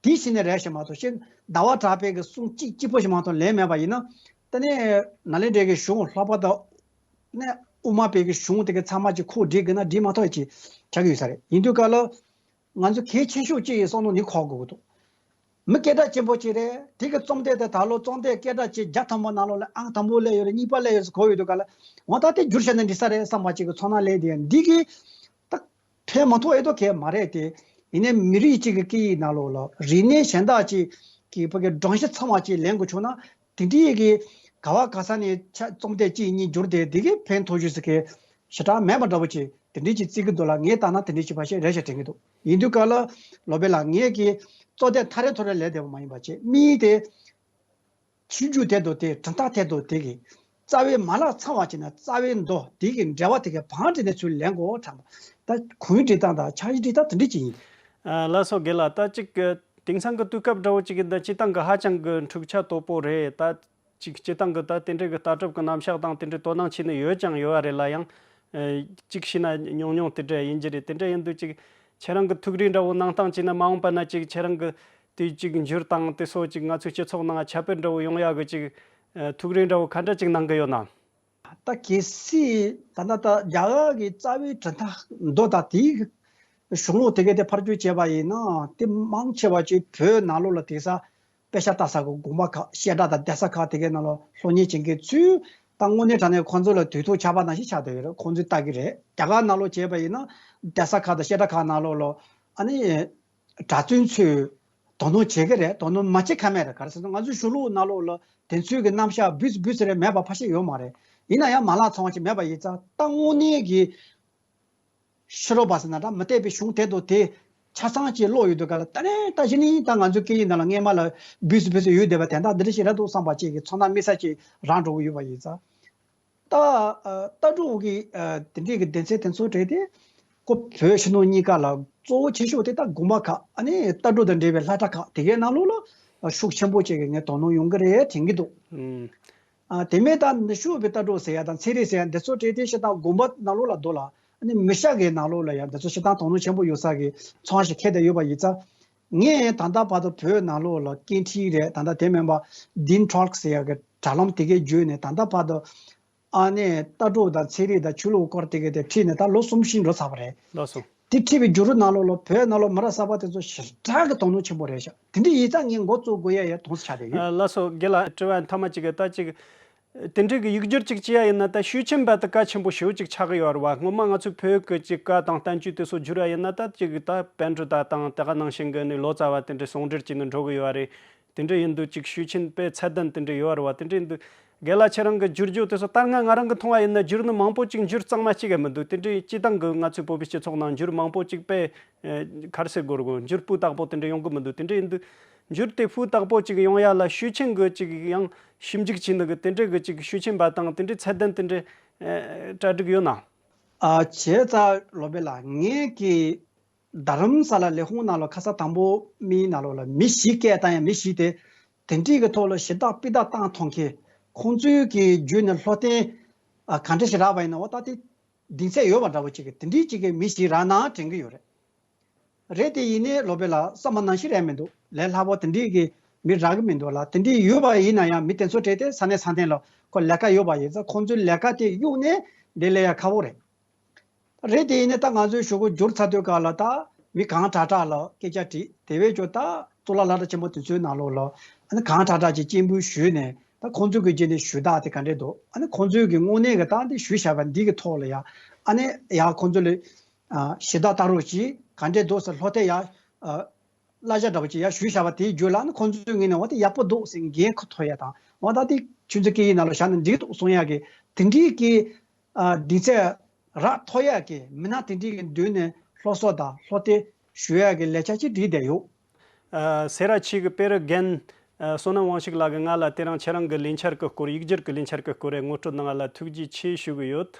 དེ་ཤེས་ནས་རེད་ཤག་མ་གཏོགས་ཤེས། ཟླ་བ་གྲགས་པའི་གི་གསུང་གཅིག་གཅིག་པོ་ཞིག་མ་གཏོགས་ལེན་མེད་པ་ཡིན་ན། ད་ནི་ནཱ་ལེནྡྲའི་གི་གཞུང་ལྷག་པར་དུ། ནས་དབུ་མ་པའི་གི་གཞུང་དེ་གི་ཚང་མ་ཅིག་ཁོ་བསྒྲིགས་དགོས་ན་བསྒྲིགས་མ་ཐུབ་ཅིག་ཆགས་ཀྱི་ཡོད་ས་རེད། ཡིན་དུས་སྐབས་ལ། ང་ཚོ་གལ་ཆེ་ཤོས་གཅིག་ཡིན་བསམ་ནོ་ནི་གོ་དགོས་ཀྱི་འདུག་མི་སྐད་གྲགས་ཆེན་པོ་གཅིག་རེད། དེ་གི་རྩོམ་སྡེ་དེ་ད་ལོ་རྩོམ་སྡེ་སྐད་གྲགས་ཆེ་བརྒྱ་ཐམ་པ་ནང་ལོགས་ལ་ཨང་དང་པོ་སླེབས་ཡོད་རེད། གཉིས་པ་སླེབས་ཡོད་ཟེར་གོ་ཡོད་དུས་སྐབས་ལ། འོ་ད་དེ་བསྒྱུར་བྱས་ན་འགྲིག་ས་རེད་བསམ་པ་ཅིག་གི་ཚོར་སྣང་སླེབས་དེ་འདི་གི། ད་ཕན་མ་ཐོགས་ཨེ་ཐོགས་གལ་མ་རེད་དེ། ཡིན་ནའི་མི་རིགས་གཅིག་གི་སྐད་ཡིག་ནང་ལོགས་ལ་རིག་གནས་གཞན་དག་ཅིག་གི་བོད་ཀྱི་སྒྲོམ་གཞི་ཚང་བ་ཅིག་ལེན་དགོས་བྱུང་ན། དེ་འདྲའི་གི་ག་བ་ག་ས་ནས་ཆ་རྩོམ་སྡེ་གཅིག་གཉིས་བསྒྱུར་ཏེ་དེ་གི་ཕན་ཐོགས་རྒྱུ་ཟེར་གི་ཞེ་དྲག་མེད་པ་འདྲ་པོ་ཅིག་དེ་འདྲའི་ཅིག་བརྩི་གི་འདུག་ལ། ངས་ལྟ་ན་དེ་འདྲའི་ཅིག་ཕལ་ཆེར་རེད་ཤག་དྲན་གི་འདུག་ཡིན་དུས་སྐབས་ལ་ལོ་པེ་ལགས་ངས་གི་རྩོམ་སྡེ་ཐ་རེ་ཐོ་རེ་ལས་བསྡད་པ་མ་ཡིན་པ་བྱས་དམིགས་ཏེ། ཆོས་བརྒྱུད་དེ་དང་དེ་གྲུབ་མཐའ་དེ་དང་དེ་གི་རྩ་བའི་མ་ལག་ཚང་བ་བྱས་ན་རྩ་བའི་མདོ་དེ་གི་འགྲེལ་བ་དེ་གི་བང་བསྒྲིགས་ནས་ཚུར་ལེན་དགོས་དྲན་པ། ད་གུང་སྒྲིག་སྟངས་དང་ཕྱག་བཞེས་སྒྲིག་སྟངས་དེ་འདྲ་ཅིག་ཡིན། ཨ། ལགས་སོ་རྒན་ལགས། ད་ཅིག་གི་དེང་སང་གི་དུས་སྐབས་འདྲ་བོ་ཅིག་གི་འདི་སྤྱིར་བཏང་གི་ཧ་ཅང་གི་འཁྲུག་ཆ་དོད་པོ་རེད། ད་ཅིག་སྤྱིར་བཏང་གི་ད་དེ་འདྲ་གི་ལྟ་གྲུབ་གི་རྣམ་གཞག་དང་དེ་འདྲ་དོ་སྣང་བྱས་ནས་ཡོད་ཀྱང་ཡོད་པ་རེད་ལ། ཡང་ཨ་ཅིག་བྱས་ན་ཉུང་ཉུང་དེ་འདྲ་ཡིན་གྱི་རེད། དེ་འདྲ་ཡིན་དུས་ཅིག་ཁྱེད་རང་གི་ཐུགས་རེ་འདྲ་བོ་གནང་སྟངས་བྱས་ན་མ་འོངས་པ་ན་ཅིག་ཁྱེད་རང་གི་དེ་ཅིག་འགྱུར་དང་དེ་སོགས་ཅིག་ང་ཚོའི་སྤྱི་ཚོགས་ནང་ཁྱབ་སྤེལ་འདྲ་བོ་ཡོང་ཡག་གི་ཅིག་ཨ་ཐུགས་རེ་འདྲ་བོ་ག་འདྲ་ཅིག་གནང་གི་ཡོད་ན། ད་གལ་སྲིད་ད་ལྟ་ད་རྒྱ་གར་གྱི་རྩ་བའི་གྲུབ་མཐའ་མདོ་དང་དེའི་གཞུང་ལུགས་དེ་གའི་དེ་ཕར་བསྒྱུར་བྱས་པ་ཡིན་ན་དེ་མང་ཆེ་བ་ཅིག་བོད་ནང་ལོགས་ལ་དེང་སང་དཔེ་ཆ་ལྟ་ས་གི་དགོན་པ་ཁག་བཤད་གྲྭ་དང་གདན་ས་ཁག་དེ་གའི་ནང་ལ་སློབ་གཉེར་བྱེད་མཁན་ཚོས་ད་དངོས་གནས་དྲང་གནས་ཁོང་ཚོ་ལ་དུས་ཐུང་ཆགས་པ་ནང་བཞིན་ཆགས་བསྡད་ཡོད་རེད། ཁོང་ཚོས་ལྟ་གི་རེད། རྒྱ་གར་ནང་ལོགས་བྱས་པ་ཡིན་ན་གདན་ས་ཁག་དང་བཤད་གྲྭ་ཁག་ནང་ལོགས་ལ་ཨ་ནི། གྲྭ་བཙུན་ཚོས་དོ་སྣང་བྱེད་ཀྱི་རེད། དོ་སྣང་མ་བྱེད་ཁ་མེད་རེད། ག་རེ་ཟེར་ན་ང་ཚོའི་གཞུང་ལུགས་ནང་ལོགས་ལ་དེ་ཚོའི་གི་རྣམ་གཞག་འབུས་སུ་འབུས་སུ་རེད་མེད་པ་ཕལ་ཆེར་ཡོད་མ་རེད། ཡིན་ན་ཡང་མ་ལག་ཚང་བ་ཅིག་མེད་པ་ཡིན་ཙང་ད་དངོས་གནས་ཀྱི་ཕྱི་རོལ་པ་ཟེར་ན་འདྲ་མི་བལྟས་པའི་གཞུང་དེ་དང་དེ་ཆ་ཚང་ཅིག་ཀློག་ཡོད་དུས་ག་ལ་ད་ནས་ད་གཞི་ནས་ད་ང་ཚོའི་སྐད་ཡིག་ནང་ལ་སྔས་མ་ལ་འབུས་སུ་འབུས་སུ་ཡོད་བསྡད་པ་དེ་འདྲ་འདི་འདྲ་ཞིག་རེད་འདུག་བསམ་པ་ཅིག་གི་ཚོར་སྣང་དམིགས་བསལ་ཅིག་རང་འགྲོ་གི་ཡོད་པ་ཡིན་ཙང་། ད་ཨ་ལྟ་གྲུབ་ཀྱི་ཨ་དེ་འདྲའི་གི་སྡེ་ཚན་དེ་ཚོ་གྲས་དེ་ཁོ་བོད་ཕྱི་ནང་གཉིས་ཀ་ལ་གཙོ་བོ་ཆེ་ཤོས་དེ་ད་དགོན་པ་ཁག་ཨ་ནི་ལྟ་གྲུབ་དང་འབྲེལ་བའི་སློབ་གྲྭ་ཁག་དེ་གའི་ནང་ལོགས་ལ་ཤུགས་ཆེན་པོ་བྱས་ཀྱི་ངས་དོ་སྣང་ཡོང་གི་རེད་དྲན་གྱི་འདུག་ཨུམ། ཨ་དེ་མིན་ད་ནུབ་ཕྱོགས་པའི་ལྟ་གྲུབ་ཟེར་ཡ་དང་ཚན་རིག་ཟེར་ཡ་འདི་ཚོ་གྲས་དེ་སྤྱིར་བཏང་དགོན་པ་ནང་ལོགས་ལ་འདུག་ལ། ཨ་ནི་མི་ཤ་གའི་ནང་ལོགས་ལ་ཡང་འདི་ཚོ་སྤྱིར་བཏང་དོ་སྣང་ཆེན་པོ་ཡོད་ས་གི་ཚོར་སྣང་ཞིག་འཁྱེར་བསྡད་ཡོད་པ་ཡིན་ཙང་། ངས་ད་ལྟ་བར་དུ་བོད་ནང་ལོགས་ལ་སྐད་འཕྲིན་རེད། ད་ལྟ་དེ་མིན་པ་Dean Talk ཟེར་ཡག་གི་དྲ་ལམ་དེ་གའི་བརྒྱུད་ནས་ད་ལྟ་བར་དུ་ཨ་ནི་ལྟ་གྲུབ་དང་ཚན་རིག་དང་ཆོས་ལུགས་སྐོར་དེ་གའི་དེ་ཁྲིད་ནས་ད་ལོ་གསུམ་བཞི་འགྲོ་ཚར་བ་རེད། ལགས་སོ། དེ་ཁྲིད་པའི་བརྒྱུད་རིམ་ནང་ལོགས་ལ་བོད་ནང་ལོགས་མི་རབས་གསར་པ་དེ་ཚོ་ཞེ་དྲག་གི་དོ་སྣང་ཆེན་པོ་རེད་ཤག་དེ་འདྲ་ཡིན་ཙང་ངས་འགོ་བཙུགས་དགོས་ཡ་ཡ་དོན་ཆགས་བསྡད་ཡོད། ལགས་སོ། རྒན་ལགས་དྲི་བ་མཐའ་མ་གཅིག་གི་ད་གཅིག་དེ་འདྲའི་གི་ཡིག་སྒྱུར་ཅིག་བྱེད་ཡ་ཡིན་ན་ད་ཤུགས་ཆེན་པ་དེ་གལ་ཆེན་པོ་ཞེ་པོ་ཅིག་ཆགས་ཀྱི་ཡོད་རེད་བ། སྔོན་མ་ང་ཚོའི་བོད་ཀྱི་ཅིག་བཀའ་དང་བསྟན་བཅོས་དེ་ཚོ་བསྒྱུར་ཡ་ཡིན་ན་ད་ཅིག་ད་པཎ་གྲུབ་དང་དང་དེ་ག་ནང་བཞིན་གྱི་ནི་ལོ་ཙཱ་བ་དེ་འདྲའི་ཟུང་འབྲེལ་བྱས་ནས་འགྲོ་གི་ཡོད་རེད། དེ་འདྲ་ཡིན་དུས་ཅིག་ཤུགས་ཆེན་པོའི་ཚད་ལྡན་དེ་འདྲ་ཡོད་རེད་བ། དེ་འདྲ་ཡིན་དུས་རྒན་ལགས་ཁྱེད་རང་གི་བསྒྱུར་རྒྱུ་དེ་ཚོ་ད་སྔ་ང་རང་གི་མཐོང་བ་ཡིན་ན་བསྒྱུར་ནི་མང་པོ་ཅིག་བསྒྱུར་གཙང་མ་གཅིག་གི་མི་འདུག་དེ་འདྲའི་སྤྱིར་བཏང་གི་ང་ཚོའི་བོད་པའི་སྤྱི་ཚོགས་ནང་བསྒྱུར་མང་པོ་ཅིག་དཔེ་ག་རེ་ཟེར་དགོས་རེད་གོ། བསྒྱུར་སྤུས་དག་པོ་དེ་འདྲ་ཡོང་གི་མི་འདུག་དེ་འདྲ་ཡིན་དུས་བསྒྱུར་དེ་སྤུས་དག་པོ་ཅིག་ཡོང་ཡ་ལ་ཤུགས་ཆེན་གྱི་ཅིག་ཡང་ཞིབ་འཇུག་བྱས་ནི་གི་དེ་འདྲ་གི་ཅིག་ཤུགས་ཆེན་པ་དང་དེ་འདྲའི་ཚད་ལྡན་དེ་འདྲའི་གྲ་སྒྲིག་ཡོད་ན། ཨ་བྱས་ཙང་ལོ་པེ་ལགས་ངས་ཀྱི་རྡ་རམ་ས་ལ་ལས་ཁུངས་ནང་ལ་ཁ་ས་དང་པོ་མིའི་ནང་ལོགས་ལ་མི་བཞི་སྐད་བཏང་ཡ་མི་བཞི་དེ་དེ་འདྲའི་གི་ཐོག་ལ་ཞེ་དྲག་སྤུས་དག་བཏང་ཐོག་མཁན་ཁོང་ཚོའི་གི་བརྒྱུད་ནས་བློ་བརྟན་ཨ་ག་འདྲ་ཞིག་རག་པ་ཡིན་ན་འོ་ད་དེ་གདེང་ཚད་ཡོད་པ་འདྲ་པོ་ཅིག་གི་དེ་འདྲའི་ཅིག་གི་མི་ཞིག་རག་ན་དྲན་གི་ཡོད་རེད། རེད་དེ་ཡིན་ནའི་ལོ་པེ་ལགས་བསམ་པ་ནང་བཞིན་རེད་མི་འདུག་ལས་སླ་པོ་དེ་འདྲའི་གི་མི་རག་གི་མི་འདུག་ལ། དེ་འདྲའི་ཡོད་པ་ཡིན་ན་ཡང་མི་དེ་ཚོ་གྲས་དེ་ས་གནས་ས་གནས་ལ་ཁོ་ལས་ཀ་ཡོད་པ་ཡིན་ཙང་ཁོང་ཚོའི་ལས་ཀ་དེ་གཡུག་ནས་འདི་ལས་ཡ་ཁག་པོ་རེད། རེད་དེ་ཡིན་ནའི་ད་ང་ཚོའི་གཞུག་གུ་བསྒྱུར་ཚར་དུས་སྐབས་ལ་ད་མི་གང་དྲག་དྲག་ལ་སྐད་ཆ་དྲིས་དེ་བས་ཀྱང་ད་གཙུག་ལག་སློབ་གྲྭ་ཆེན་པོ་དེ་ཚོའི་ནང་ལོགས་ལ་ཨ་ནི་གང་དྲག་དྲག་ཅིག་སྤྱན་འབུལ་ཞུས་ནས་ད་ཁོང་ཚོའི་གི་རྗེས་ནས་ཞུ་དག་དེ་ག་འདྲས་འདུག་ཨ་ནི་ཁོང་ཚོའི་གི་དངོས་གནས་གི་ད་འདི་ཞུས་བཞག་པ་འདི་གི་ཐོག་ལ་ཡ་ཨ་ནི་ཡ་ཁོང་ཚོ་ལ་ཨ་ཞུ་དག་ལྟ་རོགས་གྱིས་ག་འདྲས་འདུག་ཟེར་ལྷོ་ཐད་ཡ་ཨ་ གླ་ཆ་འདྲ་པོ་ཅིག་ཡར་ཞུས་བཞག་པ་དེའི་རྒྱུད་ལ་ནི་ཁོང་ཚོའི་ངོས་ནས་འོ་དེ་ཡག་པོ་འདུག་ཟེར་འགན་ཁུར་ཐུབ་ཡ་དང་། འོ་ད་དེ་ཆུ་ཚོད་སྐད་ཡིག་ནང་ལ་བཞག་ན་འགྲིག་འདུག་གསུང་ཡ་གི་དེ་འདྲའི་གི་ཨ་སྡིངས་ཆ་རག་ཐུབ་ཡ་གི་མི་སྣ་དེ་འདྲའི་གི་མདུན་ནས་སློབ་གསོ་དང་སློབ་སྟོན་ཞུ་ཡ་གི་ལས་འཆར་ཅིག་བསྒྲིགས་བསྡད་ཡོད། ཨ་སེ་ར་བྱེས་ཀྱི་དཔེ་རིས་རྒན་ཨ་བསོད་ནམས་དབང་ཕྱུག་ལགས་ཀྱིས་ང་ལ་དེ་རིང་ཁྱེད་རང་གི་ལས་འཆར་གྱི་སྐོར། ཡིག་སྒྱུར་གྱི་ལས་འཆར་གྱི་སྐོར་རེ་ངོ་སྤྲོད་གནང་བ་ལ་ཐུགས་རྗེ་ཆེ་ཞུ་གི་ཡོད།